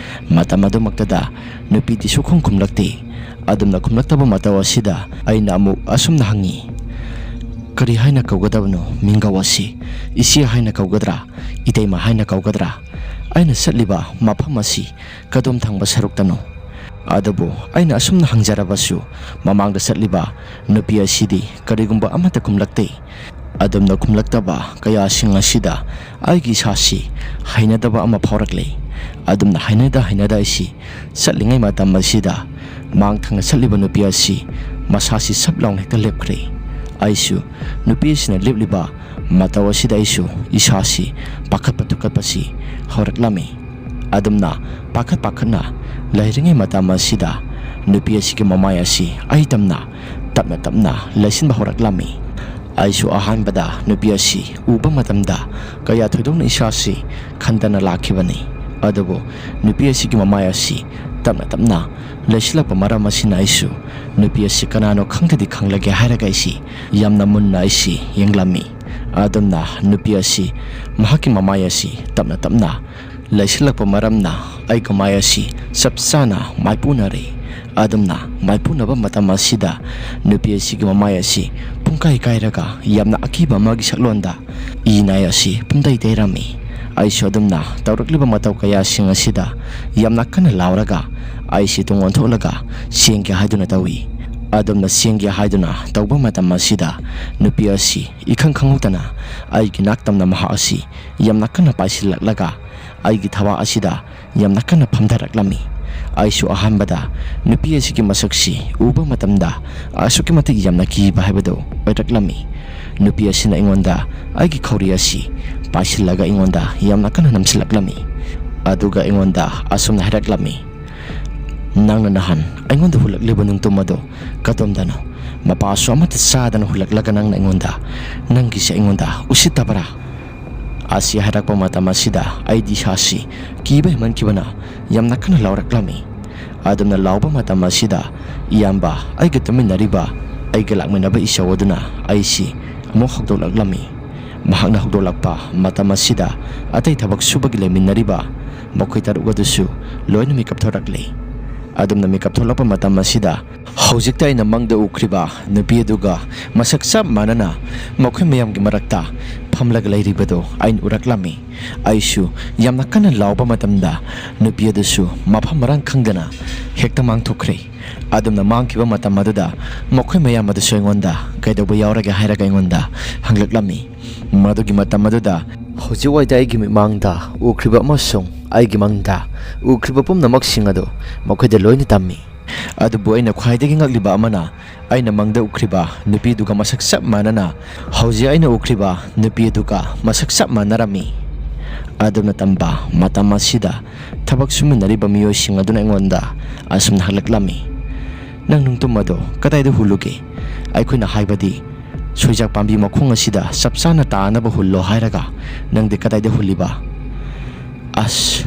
ꯃꯇꯝ ꯑꯗꯨꯃꯛꯇꯗ ꯅꯨꯄꯤꯗꯤ ꯁꯨꯈꯨꯝ ꯈꯨꯝꯂꯛꯇꯦ꯫ ꯑꯗꯨꯝꯅ ꯈꯨꯝꯂꯛꯇꯕ ꯃꯇꯧ ꯑꯁꯤꯗ ꯑꯩꯅ ꯑꯃꯨꯛ ꯑꯁꯨꯝꯅ ꯍꯪꯉꯤ, "ꯀꯔꯤ ꯍꯥꯏꯅ ꯀꯧꯒꯗꯕꯅꯣ ꯃꯤꯡꯒꯧ ꯑꯁꯤ? ꯏꯆꯦ ꯍꯥꯏꯅ ꯀꯧꯒꯗ꯭ꯔꯥ? ꯏꯇꯩꯃ ꯍꯥꯏꯅ ꯀꯧꯒꯗ꯭ꯔꯥ? ꯑꯩꯅ ꯆꯠꯂꯤꯕ ꯃꯐꯝ ꯑꯁꯤ ꯀꯗꯣꯝ ꯊꯪꯕ ꯁꯔꯨꯛꯇꯅꯣ?" ꯑꯗꯨꯕꯨ ꯑꯩꯅ ꯑꯁꯨꯝꯅ ꯍꯪꯖꯔꯕꯁꯨ ꯃꯃꯥꯡꯗ ꯆꯠꯂꯤꯕ ꯅꯨꯄꯤ ꯑꯁꯤꯗꯤ ꯀꯔꯤꯒꯨꯝꯕ ꯑꯃꯠꯇ ꯈꯨꯝꯂꯛꯇꯦ꯫ ꯑꯗꯨꯝꯅ ꯈꯨꯝꯂꯛꯇꯕ ꯀꯌꯥꯁꯤꯡ ꯑꯁꯤꯗ ꯑꯩꯒꯤ ꯏꯁꯥꯁꯤ ꯍꯩꯅꯗꯕ ꯑꯃ ꯐꯥꯎꯔꯛꯂꯦ꯫ ꯑꯗꯨꯝꯅ ꯍꯩꯅꯗ ꯍꯩꯅꯗ ꯑꯩꯁꯤ ꯆꯠꯂꯤꯉꯩ ꯃꯇꯝ ꯑꯁꯤꯗ ꯃꯥꯡ ꯊꯪꯅ ꯆꯠꯂꯤꯕ ꯅꯨꯄꯤ ꯑꯁꯤ ꯃꯁꯥꯁꯤ ꯁꯞ ꯂꯥꯎꯅ ꯍꯦꯛꯇ ꯂꯦꯞꯈ꯭ꯔꯦ꯫ ꯑꯩꯁꯨ ꯅꯨꯄꯤ ꯑꯁꯤꯅ ꯂꯦꯞꯂꯤꯕ ꯃꯇꯧ ꯑꯁꯤꯗ ꯑꯩꯁꯨ ꯏꯁꯥꯁꯤ ꯄꯥꯈꯠꯄ ꯊꯨꯀꯠꯄꯁꯤ ꯍꯧꯔꯛꯂꯝꯃꯤ꯫ ꯑꯗꯨꯝꯅ ꯄꯥꯈꯠ ꯄꯥꯈꯠꯅ ꯂꯩꯔꯤꯉꯩ ꯃꯇꯝ ꯑꯁꯤꯗ ꯅꯨꯄꯤ ꯑꯁꯤꯒꯤ ꯃꯃꯥꯏ ꯑꯁꯤ ꯑꯩ ꯇꯝꯅ ꯇꯞꯅ ꯇꯞꯅ ꯂꯩꯁꯤꯟꯕ ꯍꯧꯔꯛꯂꯝꯃꯤ꯫ ꯑꯩꯁꯨ ꯑꯍꯥꯟꯕꯗ ꯅꯨꯄꯤ ꯑꯁꯤ ꯎꯕ ꯃꯇꯝꯗ ꯀꯌꯥ ꯊꯣꯏꯗꯣꯛꯅ ꯏꯁꯥꯁꯤ ꯈꯟꯗꯅ ꯂꯥꯛꯈꯤꯕꯅꯤ꯫ ꯑꯗꯨꯕꯨ ꯅꯨꯄꯤ ꯑꯁꯤꯒꯤ ꯃꯃꯥꯏ ꯑꯁꯤ ꯇꯞꯅ ꯇꯞꯅ ꯂꯩꯁꯤꯜꯂꯛꯄ ꯃꯔꯝ ꯑꯁꯤꯅ ꯑꯩꯁꯨ ꯅꯨꯄꯤ ꯑꯁꯤ ꯀꯅꯥꯅꯣ ꯈꯪꯗꯗꯤ ꯈꯪꯂꯒꯦ ꯍꯥꯏꯔꯒ ꯑꯩꯁꯤ ꯌꯥꯝꯅ ꯃꯨꯟꯅ ꯑꯩꯁꯤ ꯌꯦꯡꯂꯝꯃꯤ꯫ ꯑꯗꯨꯝꯅ ꯅꯨꯄꯤ ꯑꯁꯤ ꯃꯍꯥꯛꯀꯤ ꯃꯃꯥꯏ ꯑꯁꯤ ꯇꯞꯅ ꯇꯞꯅ ꯂꯩꯁꯤꯜꯂꯛꯄ ꯃꯔꯝꯅ ꯑꯩꯒ ꯃꯥꯏ ꯑꯁꯤ ꯆꯞ ꯆꯥꯅ ꯃꯥꯏꯄꯨꯅꯔꯦ꯫ ꯑꯗꯨꯝꯅ ꯃꯥꯏꯄꯨꯅꯕ ꯃꯇꯝ ꯑꯁꯤꯗ ꯅꯨꯄꯤ ꯑꯁꯤꯒꯤ ꯃꯃꯥꯏ ꯑꯁꯤ ꯄꯨꯡꯀꯥꯏ ꯀꯥꯏꯔꯒ ꯌꯥꯝꯅ ꯑꯀꯤꯕ ꯑꯃꯒꯤ ꯁꯛꯂꯣꯟꯗ ꯏ ꯅꯥꯏ ꯑꯁꯤ ꯄꯨꯝꯇꯩ ꯇꯩꯔꯝꯃꯤ꯫ ꯑꯩꯁꯨ ꯑꯗꯨꯝꯅ ꯇꯧꯔꯛꯂꯤꯕ ꯃꯇꯧ ꯀꯌꯥꯁꯤꯡ ꯑꯁꯤꯗ ꯌꯥꯝꯅ ꯀꯟꯅ ꯂꯥꯎꯔꯒ ꯑꯩꯁꯤ ꯇꯨꯡ ꯑꯣꯟꯊꯣꯛꯂꯒ ꯆꯦꯟꯒꯦ ꯍꯥꯏꯗꯨꯅ ꯇꯧꯏ꯫ ꯑꯗꯨꯝꯅ ꯆꯦꯟꯒꯦ ꯍꯥꯏꯗꯨꯅ ꯇꯧꯕ ꯃꯇꯝ ꯑꯁꯤꯗ ꯅꯨꯄꯤ ꯑꯁꯤ ꯏꯈꯪ ꯈꯪꯍꯧꯗꯅ ꯑꯩꯒꯤ ꯅꯥꯛꯇꯝꯅ ꯃꯍꯥꯛ ꯑꯁꯤ ꯌꯥꯝꯅ ꯀꯟꯅ ꯄꯥꯏꯁꯤꯜꯂꯛꯂꯒ ꯑꯩꯒꯤ ꯊꯕꯥꯛ ꯑꯁꯤꯗ ꯌꯥꯝꯅ ꯀꯟꯅ ꯐꯝꯊꯔꯛꯂꯝꯃꯤ꯫ ꯑꯩꯁꯨ ꯑꯍꯥꯟꯕꯗ ꯅꯨꯄꯤ ꯑꯁꯤꯒꯤ ꯃꯁꯛꯁꯤ ꯎꯕ ꯃꯇꯝꯗ ꯑꯁꯨꯛꯀꯤ ꯃꯇꯤꯛ ꯌꯥꯝꯅ ꯀꯤꯕ ꯍꯥꯏꯕꯗꯨ ꯑꯣꯏꯔꯛꯂꯝꯃꯤ꯫ ꯅꯨꯄꯤ ꯑꯁꯤꯅ ꯑꯩꯉꯣꯟꯗ ꯑꯩꯒꯤ ꯈꯧꯔꯤ ꯑꯁꯤ ꯄꯥꯏꯁꯤꯜꯂꯒ ꯑꯩꯉꯣꯟꯗ ꯌꯥꯝꯅ ꯀꯟꯅ ꯅꯝꯁꯤꯜꯂꯛꯂꯝꯃꯤ꯫ ꯑꯗꯨꯒ ꯑꯩꯉꯣꯟꯗ ꯑꯁꯨꯝꯅ ꯍꯥꯏꯔꯛꯂꯝꯃꯤ, "ꯅꯪꯅ ꯅꯍꯥꯟ ꯑꯩꯉꯣꯟꯗ ꯍꯨꯜꯂꯛꯂꯤꯕ ꯅꯨꯡꯇꯨꯝ ꯑꯗꯨ ꯀꯗꯣꯝꯗꯅꯣ? ꯃꯄꯥꯁꯨ ꯑꯃꯠꯇ ꯆꯥꯗꯅ ꯍꯨꯜꯂꯛꯂꯒ ꯅꯪꯅ ꯑꯩꯉꯣꯟꯗ, ꯅꯪꯒꯤꯁꯦ ꯑꯩꯉꯣꯟꯗ ꯎꯁꯤꯠꯇꯕꯔꯥ?" ꯑꯁꯤ ꯍꯥꯏꯔꯛꯄ ꯃꯇꯝ ꯑꯁꯤꯗ ꯑꯩꯗꯤ ꯏꯁꯥꯁꯤ ꯀꯤꯕ ꯍꯦꯟꯃꯟꯈꯤꯕꯅ ꯌꯥꯝꯅ ꯀꯟꯅ ꯂꯥꯎꯔꯛꯂꯝꯃꯤ꯫ ꯑꯗꯨꯝꯅ ꯂꯥꯎꯕ ꯃꯇꯝ ꯑꯁꯤꯗ ꯏꯌꯥꯝꯕ, ꯑꯩꯒ ꯇꯨꯃꯤꯟꯅꯔꯤꯕ, ꯑꯩꯒ ꯂꯥꯛꯃꯤꯟꯅꯕ ꯏꯆꯧ ꯑꯗꯨꯅ ꯑꯩꯁꯤ ꯑꯃꯨꯛ ꯍꯧꯗꯣꯛꯂꯛꯂꯝꯃꯤ꯫ ꯃꯍꯥꯛꯅ ꯍꯧꯗꯣꯛꯂꯛꯄ ꯃꯇꯝ ꯑꯁꯤꯗ ꯑꯇꯩ ꯊꯕꯛ ꯁꯨꯕꯒꯤ ꯂꯩꯃꯤꯟꯅꯔꯤꯕ ꯃꯈꯣꯏ ꯇꯔꯨꯛ ꯑꯗꯨꯁꯨ ꯂꯣꯏꯅ ꯃꯤꯀꯞ ꯊꯣꯔꯛꯂꯤ꯫ ꯑꯗꯨꯝꯅ ꯃꯤꯀꯞ ꯊꯣꯛꯂꯛꯄ ꯃꯇꯝ ꯑꯁꯤꯗ ꯍꯧꯖꯤꯛꯇ ꯑꯩꯅ ꯃꯪꯗ ꯎꯈ꯭ꯔꯤꯕ ꯅꯨꯄꯤ ꯑꯗꯨꯒ ꯃꯁꯛ ꯆꯞ ꯃꯥꯟꯅꯅ ꯃꯈꯣꯏ ꯃꯌꯥꯝꯒꯤ ꯃꯔꯛꯇ ꯐꯝꯂꯒ ꯂꯩꯔꯤꯕꯗꯨ ꯑꯩꯅ ꯎꯔꯛꯂꯝꯃꯤ꯫ ꯑꯩꯁꯨ ꯌꯥꯝꯅ ꯀꯟꯅ ꯂꯥꯎꯕ ꯃꯇꯝꯗ ꯅꯨꯄꯤ ꯑꯗꯨꯁꯨ ꯃꯐꯝ ꯃꯔꯥꯡ ꯈꯪꯗꯅ ꯍꯦꯛꯇ ꯃꯥꯡꯊꯣꯛꯈ꯭ꯔꯦ꯫ ꯑꯗꯨꯝꯅ ꯃꯥꯡꯈꯤꯕ ꯃꯇꯝ ꯑꯗꯨꯗ ꯃꯈꯣꯏ ꯃꯌꯥꯝ ꯑꯗꯨꯁꯨ ꯑꯩꯉꯣꯟꯗ "ꯀꯩꯗꯧꯕ ꯌꯥꯎꯔꯒꯦ?" ꯍꯥꯏꯔꯒ ꯑꯩꯉꯣꯟꯗ ꯍꯪꯂꯛꯂꯝꯃꯤ꯫ ꯃꯗꯨꯒꯤ ꯃꯇꯝ ꯑꯗꯨꯗ ꯍꯧꯖꯤꯛ ꯋꯥꯏꯗ ꯑꯩꯒꯤ ꯃꯤꯠꯃꯥꯡꯗ ꯎꯈ꯭ꯔꯤꯕ ꯑꯃꯁꯨꯡ ꯑꯩꯒꯤ ꯃꯪꯗ ꯎꯈ꯭ꯔꯤꯕ ꯄꯨꯝꯅꯃꯛꯁꯤꯡ ꯑꯗꯨ ꯃꯈꯣꯏꯗ ꯂꯣꯏꯅ ꯇꯝꯃꯤ꯫ ꯑꯗꯨꯕꯨ ꯑꯩꯅ ꯈ꯭ꯋꯥꯏꯗꯒꯤ ꯉꯛꯂꯤꯕ ꯑꯃꯅ, ꯑꯩꯅ ꯃꯪꯗ ꯎꯈ꯭ꯔꯤꯕ ꯅꯨꯄꯤꯗꯨꯒ ꯃꯁꯛ ꯆꯞ ꯃꯥꯟꯅꯅ ꯍꯧꯖꯤꯛ ꯑꯩꯅ ꯎꯈ꯭ꯔꯤꯕ ꯅꯨꯄꯤ ꯑꯗꯨꯒ ꯃꯁꯛ ꯆꯞ ꯃꯥꯟꯅꯔꯝꯃꯤ꯫ ꯑꯗꯨꯝꯅ ꯇꯝꯕ ꯃꯇꯝ ꯑꯁꯤꯗ ꯊꯕꯛ ꯁꯨꯃꯤꯟꯅꯔꯤꯕ ꯃꯤꯑꯣꯏꯁꯤꯡ ꯑꯗꯨꯅ ꯑꯩꯉꯣꯟꯗ ꯑꯁꯨꯝꯅ ꯍꯪꯂꯛꯂꯝꯃꯤ, "ꯅꯪ ꯅꯨꯡꯇꯨꯝ ꯑꯗꯣ ꯀꯗꯥꯏꯗ ꯍꯨꯜꯂꯨꯒꯦ? ꯑꯩꯈꯣꯏꯅ ꯍꯥꯏꯕꯗꯤ ꯁꯣꯏꯖꯥꯛ ꯄꯥꯝꯕꯤ ꯃꯈꯣꯡ ꯑꯁꯤꯗ ꯆꯞ ꯆꯥꯅ ꯇꯥꯅꯕ ꯍꯨꯜꯂꯣ ꯍꯥꯏꯔꯒ ꯅꯪꯗꯤ ꯀꯗꯥꯏꯗ ꯍꯨꯜꯂꯤꯕ?" ꯑꯁ,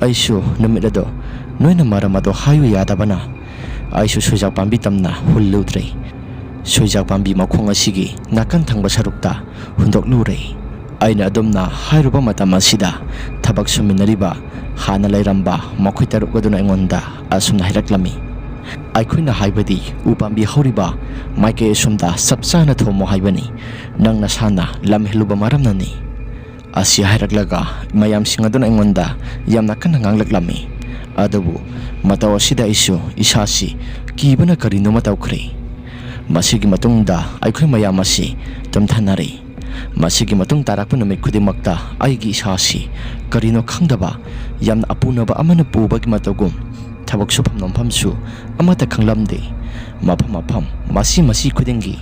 ꯑꯩꯁꯨ ꯅꯨꯃꯤꯠ ꯑꯗꯣ ꯅꯣꯏꯅ ꯃꯔꯝ ꯑꯗꯣ ꯍꯥꯏꯌꯨ ꯌꯥꯗꯕꯅ ꯑꯩꯁꯨ ꯁꯣꯏꯖꯥꯛ ꯄꯥꯝꯕꯤ ꯇꯝꯅ ꯍꯨꯜꯂꯨꯗ꯭ꯔꯦ꯫ ꯁꯣꯏꯖꯥꯛ ꯄꯥꯝꯕꯤ ꯃꯈꯣꯡ ꯑꯁꯤꯒꯤ ꯅꯥꯀꯟ ꯊꯪꯕ ꯁꯔꯨꯛꯇ ꯍꯨꯟꯗꯣꯛꯂꯨꯔꯦ꯫ ꯑꯩꯅ ꯑꯗꯨꯝꯅ ꯍꯥꯏꯔꯨꯕ ꯃꯇꯝ ꯑꯁꯤꯗ ꯊꯕꯛ ꯁꯨꯃꯤꯟꯅꯔꯤꯕ ꯍꯥꯟꯅ ꯂꯩꯔꯝꯕ ꯃꯈꯣꯏ ꯇꯔꯨꯛ ꯑꯗꯨꯅ ꯑꯩꯉꯣꯟꯗ ꯑꯁꯨꯝꯅ ꯍꯥꯏꯔꯛꯂꯝꯃꯤ, "ꯑꯩꯈꯣꯏꯅ ꯍꯥꯏꯕꯗꯤ ꯎ ꯄꯥꯝꯕꯤ ꯍꯧꯔꯤꯕ ꯃꯥꯏꯀꯩ ꯑꯁꯣꯝꯗ ꯆꯞ ꯆꯥꯅ ꯊꯣꯝꯃꯣ ꯍꯥꯏꯕꯅꯤ, ꯅꯪ ꯅꯁꯥꯅ ꯂꯝ ꯍꯦꯜꯂꯨꯕ ꯃꯔꯝꯅꯅꯤ"꯫ ꯑꯁꯤ ꯍꯥꯏꯔꯛꯂꯒ ꯃꯌꯥꯝꯁꯤꯡ ꯑꯗꯨꯅ ꯑꯩꯉꯣꯟꯗ ꯌꯥꯝꯅ ꯀꯟꯅ ꯉꯥꯡꯂꯛꯂꯝꯃꯤ꯫ ꯑꯗꯨꯕꯨ ꯃꯇꯧ ꯑꯁꯤꯗ ꯑꯩꯁꯨ ꯏꯁꯥꯁꯤ ꯀꯤꯕꯅ ꯀꯔꯤꯅꯣꯃ ꯇꯧꯈ꯭ꯔꯦ꯫ ꯃꯁꯤꯒꯤ ꯃꯇꯨꯡꯗ ꯑꯩꯈꯣꯏ ꯃꯌꯥꯝ ꯑꯁꯤ ꯇꯨꯝꯊꯅꯔꯦ꯫ ꯃꯁꯤꯒꯤ ꯃꯇꯨꯡ ꯇꯥꯔꯛꯄ ꯅꯨꯃꯤꯠ ꯈꯨꯗꯤꯡꯃꯛꯇ ꯑꯩꯒꯤ ꯏꯁꯥꯁꯤ ꯀꯔꯤꯅꯣ ꯈꯪꯗꯕ ꯌꯥꯝꯅ ꯑꯄꯨꯅꯕ ꯑꯃꯅ ꯄꯨꯕꯒꯤ ꯃꯇꯧꯒꯨꯝ ꯊꯕꯛ ꯁꯨꯐꯝ ꯅꯣꯝꯐꯝꯁꯨ ꯑꯃꯠꯇ ꯈꯪꯂꯝꯗꯦ꯫ ꯃꯐꯝ ꯃꯐꯝ, ꯃꯁꯤ ꯃꯁꯤ ꯈꯨꯗꯤꯡꯒꯤ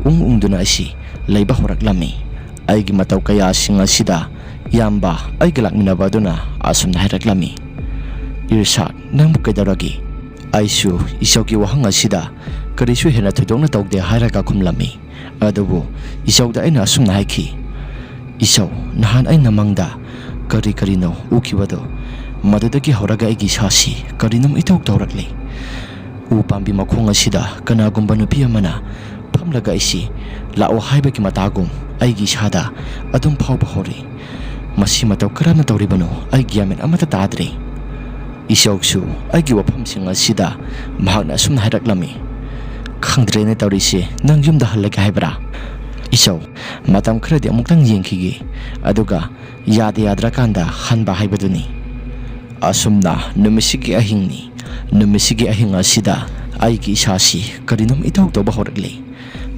ꯎꯪ ꯎꯪꯗꯨꯅ ꯑꯩꯁꯤ ꯂꯩꯕ ꯍꯧꯔꯛꯂꯝꯃꯤ꯫ ꯑꯩꯒꯤ ꯃꯇꯧ ꯀꯌꯥꯁꯤꯡ ꯑꯁꯤꯗ ꯏꯌꯥꯝꯕ ꯑꯩꯒ ꯂꯥꯛꯃꯤꯟꯅꯕ ꯑꯗꯨꯅ ꯑꯁꯨꯝꯅ ꯍꯥꯏꯔꯛꯂꯝꯃꯤ, "ꯏꯔꯁꯥꯗ, ꯅꯪꯕꯨ ꯀꯩꯗꯧꯔꯒꯦ?" ꯑꯩꯁꯨ ꯏꯆꯧꯒꯤ ꯋꯥꯍꯪ ꯑꯁꯤꯗ ꯀꯔꯤꯁꯨ ꯍꯦꯟꯅ ꯊꯣꯏꯗꯣꯛꯅ ꯇꯧꯗꯦ ꯍꯥꯏꯔꯒ ꯈꯨꯝꯂꯝꯃꯤ꯫ ꯑꯗꯨꯕꯨ ꯏꯆꯧꯗ ꯑꯩꯅ ꯑꯁꯨꯝꯅ ꯍꯥꯏꯈꯤ, "ꯏꯆꯧ, ꯅꯍꯥꯟ ꯑꯩꯅ ꯃꯪꯗ ꯀꯔꯤ ꯀꯔꯤꯅꯣ ꯎꯈꯤꯕꯗꯣ, ꯃꯗꯨꯗꯒꯤ ꯍꯧꯔꯒ ꯑꯩꯒꯤ ꯏꯁꯥꯁꯤ ꯀꯔꯤꯅꯣꯝ ꯏꯇꯧ ꯇꯧꯔꯛꯂꯤ꯫ ꯎ ꯄꯥꯝꯕꯤ ꯃꯈꯣꯡ ꯑꯁꯤꯗ ꯀꯅꯥꯒꯨꯝꯕ ꯅꯨꯄꯤ ꯑꯃꯅ ꯐꯝꯂꯒ ꯑꯩꯁꯤ ꯂꯥꯛꯑꯣ ꯍꯥꯏꯕꯒꯤ ꯃꯇꯥꯒꯨꯝ ꯑꯩꯒꯤ ꯏꯁꯥꯗ ꯑꯗꯨꯝ ꯐꯥꯎꯕ ꯍꯧꯔꯛꯏ꯫ ꯃꯁꯤ ꯃꯇꯧ ꯀꯔꯝꯅ ꯇꯧꯔꯤꯕꯅꯣ? ꯑꯩ ꯒ꯭ꯌꯥꯟ ꯃꯦꯟ ꯑꯃꯠꯇ ꯇꯥꯗ꯭ꯔꯦ꯫" ꯏꯆꯧꯁꯨ ꯑꯩꯒꯤ ꯋꯥꯐꯝꯁꯤꯡ ꯑꯁꯤꯗ ꯃꯍꯥꯛꯅ ꯑꯁꯨꯝꯅ ꯍꯥꯏꯔꯛꯂꯝꯃꯤ, "ꯈꯪꯗ꯭ꯔꯦꯅꯦ ꯇꯧꯔꯤꯁꯦ, ꯅꯪ ꯌꯨꯝꯗ ꯍꯜꯂꯒꯦ ꯍꯥꯏꯕ꯭ꯔꯥ? ꯏꯆꯧ, ꯃꯇꯝ ꯈꯔꯗꯤ ꯑꯃꯨꯛꯇꯪ ꯌꯦꯡꯈꯤꯒꯦ, ꯑꯗꯨꯒ ꯌꯥꯗ ꯌꯥꯗ꯭ꯔꯀꯥꯟꯗ ꯍꯟꯕ ꯍꯥꯏꯕꯗꯨꯅꯤ꯫" ꯑꯁꯨꯝꯅ ꯅꯨꯃꯤꯠꯁꯤꯒꯤ ꯑꯍꯤꯡꯅꯤ꯫ ꯅꯨꯃꯤꯠꯁꯤꯒꯤ ꯑꯍꯤꯡ ꯑꯁꯤꯗ ꯑꯩꯒꯤ ꯏꯁꯥꯁꯤ ꯀꯔꯤꯅꯣꯝ ꯏꯇꯧ ꯇꯧꯕ ꯍꯧꯔꯛꯂꯦ꯫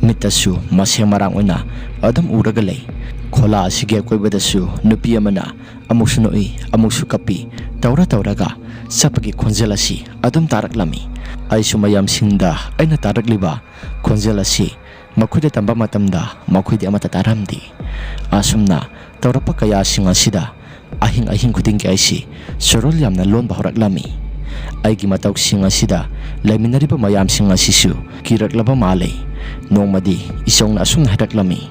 ꯃꯤꯠꯇꯁꯨ ꯃꯁꯦꯡ ꯃꯔꯥꯡ ꯑꯣꯏꯅ ꯑꯗꯨꯝ ꯎꯔꯒ ꯂꯩ꯫ ꯈꯣꯂꯥ ꯑꯁꯤꯒꯤ ꯑꯀꯣꯏꯕꯗꯁꯨ ꯅꯨꯄꯤ ꯑꯃꯅ ꯑꯃꯨꯛꯁꯨ ꯅꯣꯛꯏ, ꯑꯃꯨꯛꯁꯨ ꯀꯞꯄꯤ, ꯇꯧꯔ ꯇꯧꯔꯒ ꯆꯠꯄꯒꯤ ꯈꯣꯟꯖꯦꯜ ꯑꯁꯤ ꯑꯗꯨꯝ ꯇꯥꯔꯛꯂꯝꯃꯤ꯫ ꯑꯩꯁꯨ ꯃꯌꯥꯝꯁꯤꯡꯗ ꯑꯩꯅ ꯇꯥꯔꯛꯂꯤꯕ ꯈꯣꯟꯖꯦꯜ ꯑꯁꯤ ꯃꯈꯣꯏꯗ ꯇꯝꯕ ꯃꯇꯝꯗ ꯃꯈꯣꯏꯗꯤ ꯑꯃꯠꯇ ꯇꯥꯔꯝꯗꯦ꯫ ꯑꯁꯨꯝꯅ ꯇꯧꯔꯛꯄ ꯀꯌꯥꯁꯤꯡ ꯑꯁꯤꯗ ꯑꯍꯤꯡ ꯑꯍꯤꯡ ꯈꯨꯗꯤꯡꯒꯤ ꯑꯩꯁꯤ ꯁꯣꯔꯣꯜ ꯌꯥꯝꯅ ꯂꯣꯟꯕ ꯍꯧꯔꯛꯂꯝꯃꯤ꯫ ꯑꯩꯒꯤ ꯃꯇꯧꯁꯤꯡ ꯑꯁꯤꯗ ꯂꯩꯃꯤꯟꯅꯔꯤꯕ ꯃꯌꯥꯝꯁꯤꯡ ꯑꯁꯤꯁꯨ ꯀꯤꯔꯛꯂꯕ ꯃꯥꯜꯂꯦ꯫ ꯅꯣꯡꯃꯗꯤ ꯏꯆꯧꯅ ꯑꯁꯨꯝꯅ ꯍꯥꯏꯔꯛꯂꯝꯃꯤ,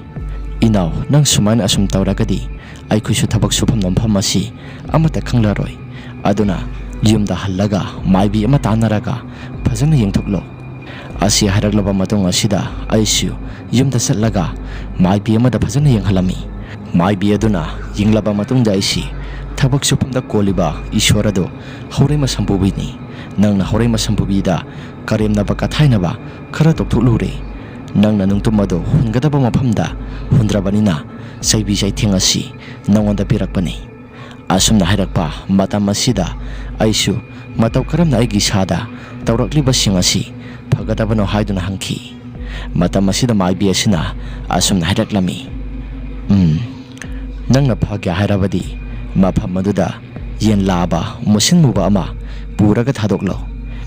"ꯏꯅꯥꯎ, ꯅꯪ ꯁꯨꯃꯥꯏꯅ ꯑꯁꯨꯝ ꯇꯧꯔꯒꯗꯤ ꯑꯩꯈꯣꯏꯁꯨ ꯊꯕꯛ ꯁꯨꯐꯝ ꯅꯣꯝꯐꯝ ꯑꯁꯤ ꯑꯃꯠꯇ ꯈꯪꯂꯔꯣꯏ꯫ ꯑꯗꯨꯅ ꯌꯨꯝꯗ ꯍꯜꯂꯒ ꯃꯥꯏꯕꯤ ꯑꯃ ꯇꯥꯟꯅꯔꯒ ꯐꯖꯅ ꯌꯦꯡꯊꯣꯛꯂꯣ꯫" ꯑꯁꯤ ꯍꯥꯏꯔꯛꯂꯕ ꯃꯇꯨꯡ ꯑꯁꯤꯗ ꯑꯩꯁꯨ ꯌꯨꯝꯗ ꯆꯠꯂꯒ ꯃꯥꯏꯕꯤ ꯑꯃꯗ ꯐꯖꯅ ꯌꯦꯡꯍꯜꯂꯝꯃꯤ꯫ ꯃꯥꯏꯕꯤ ꯑꯗꯨꯅ ꯌꯦꯡꯂꯕ ꯃꯇꯨꯡꯗ ꯑꯩꯁꯤ ꯊꯕꯛ ꯁꯨꯐꯝꯗ ꯀꯣꯜꯂꯤꯕ ꯏꯁꯣꯔ ꯑꯗꯨ ꯍꯧꯔꯩꯃ ꯁꯝꯄꯨꯕꯤꯅꯤ꯫ ꯅꯪꯅ ꯍꯧꯔꯩꯃ ꯁꯝꯄꯨꯕꯤꯗ ꯀꯔꯦꯝꯅꯕ ꯀꯊꯥꯏꯅꯕ ꯈꯔ ꯇꯧꯊꯣꯛꯂꯨꯔꯦ꯫ ꯅꯪꯅ ꯅꯨꯡꯇꯨꯝ ꯑꯗꯨ ꯍꯨꯟꯒꯗꯕ ꯃꯐꯝꯗ ꯍꯨꯟꯗ꯭ꯔꯕꯅꯤꯅ ꯆꯩꯕꯤ ꯆꯩꯊꯦꯡ ꯑꯁꯤ ꯅꯉꯣꯟꯗ ꯄꯤꯔꯛꯄꯅꯤ꯫ ꯑꯁꯨꯝꯅ ꯍꯥꯏꯔꯛꯄ ꯃꯇꯝ ꯑꯁꯤꯗ ꯑꯩꯁꯨ ꯃꯇꯧ ꯀꯔꯝꯅ ꯑꯩꯒꯤ ꯏꯁꯥꯗ ꯇꯧꯔꯛꯂꯤꯕꯁꯤꯡ ꯑꯁꯤ ꯐꯒꯗꯕꯅꯣ ꯍꯥꯏꯗꯨꯅ ꯍꯪꯈꯤ꯫ ꯃꯇꯝ ꯑꯁꯤꯗ ꯃꯥꯏꯕꯤ ꯑꯁꯤꯅ ꯑꯁꯨꯝꯅ ꯍꯥꯏꯔꯛꯂꯝꯃꯤ, "ꯎꯝ, ꯅꯪꯅ ꯐꯒꯦ ꯍꯥꯏꯔꯕꯗꯤ ꯃꯐꯝ ꯑꯗꯨꯗ ꯌꯦꯟ ꯂꯥꯕ ꯃꯨꯁꯤꯟ ꯃꯨꯕ ꯑꯃ ꯄꯨꯔꯒ ꯊꯥꯗꯣꯛꯂꯣ꯫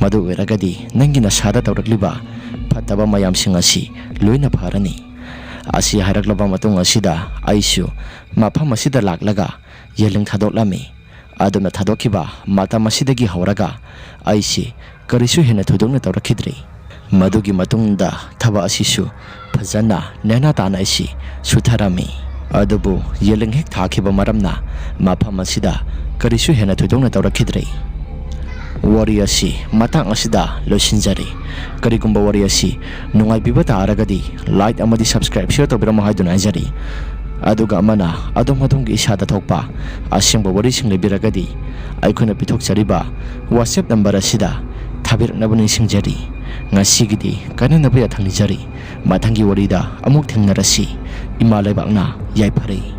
ꯃꯗꯨ ꯑꯣꯏꯔꯒꯗꯤ ꯅꯪꯒꯤ ꯅꯁꯥꯗ ꯇꯧꯔꯛꯂꯤꯕ ꯐꯠꯇꯕ ꯃꯌꯥꯝꯁꯤꯡ ꯑꯁꯤ ꯂꯣꯏꯅ ꯐꯔꯅꯤ꯫ ꯑꯁꯤ ꯍꯥꯏꯔꯛꯂꯕ ꯃꯇꯨꯡ ꯑꯁꯤꯗ ꯑꯩꯁꯨ ꯃꯐꯝ ꯑꯁꯤꯗ ꯂꯥꯛꯂꯒ ꯌꯦꯜꯂꯤꯡ ꯊꯥꯗꯣꯛꯂꯝꯃꯤ꯫ ꯑꯗꯨꯅ ꯊꯥꯗꯣꯛꯈꯤꯕ ꯃꯇꯝ ꯑꯁꯤꯗꯒꯤ ꯍꯧꯔꯒ ꯑꯩꯁꯤ ꯀꯔꯤꯁꯨ ꯍꯦꯟꯅ ꯊꯣꯏꯗꯣꯛꯅ ꯇꯧꯔꯛꯈꯤꯗ꯭ꯔꯦ꯫ ꯃꯗꯨꯒꯤ ꯃꯇꯨꯡꯗ ꯊꯕꯛ ꯑꯁꯤꯁꯨ ꯐꯖꯅ ꯅꯦꯅꯥ ꯇꯥꯅ ꯑꯩꯁꯤ ꯁꯨꯊꯔꯝꯃꯤ꯫ ꯑꯗꯨꯕꯨ ꯌꯦꯜꯂꯤꯡ ꯍꯦꯛ ꯊꯥꯈꯤꯕ ꯃꯔꯝꯅ ꯃꯐꯝ ꯑꯁꯤꯗ ꯀꯔꯤꯁꯨ ꯍꯦꯟꯅ ꯊꯣꯏꯗꯣꯛꯅ ꯇꯧꯔꯛꯈꯤꯗ꯭ꯔꯦ꯫ ꯋꯥꯔꯤ ꯑꯁꯤ ꯃꯇꯥꯡ ꯑꯁꯤꯗ ꯂꯣꯏꯁꯤꯟꯖꯔꯦ꯫ ꯀꯔꯤꯒꯨꯝꯕ ꯋꯥꯔꯤ ꯑꯁꯤ ꯅꯨꯡꯉꯥꯏꯕꯤꯕ ꯇꯥꯔꯒꯗꯤ like ꯑꯃꯗꯤ subscribe, share ꯇꯧꯕꯤꯔꯝꯃꯣ ꯍꯥꯏꯗꯨꯅ ꯍꯥꯏꯖꯔꯤ꯫ ꯑꯗꯨꯒ ꯑꯃꯅ ꯑꯗꯣꯝ ꯑꯗꯣꯝꯒꯤ ꯏꯁꯥꯗ ꯊꯣꯛꯄ ꯑꯁꯦꯡꯕ ꯋꯥꯔꯤꯁꯤꯡ ꯂꯩꯕꯤꯔꯒꯗꯤ ꯑꯩꯈꯣꯏꯅ ꯄꯤꯊꯣꯛꯆꯔꯤꯕ WhatsApp number ꯑꯁꯤꯗ ꯊꯥꯕꯤꯔꯛꯅꯕ ꯅꯤꯡꯁꯤꯡꯖꯔꯤ꯫ ꯉꯁꯤꯒꯤꯗꯤ ꯀꯥꯏꯅꯅꯕ ꯌꯥꯊꯪ ꯅꯤꯖꯔꯤ꯫ ꯃꯊꯪꯒꯤ ꯋꯥꯔꯤꯗ ꯑꯃꯨꯛ ꯊꯦꯡꯅꯔꯁꯤ꯫ ꯏꯃꯥ ꯂꯩꯕꯥꯛꯅ ꯌꯥꯏꯐꯔꯦ꯫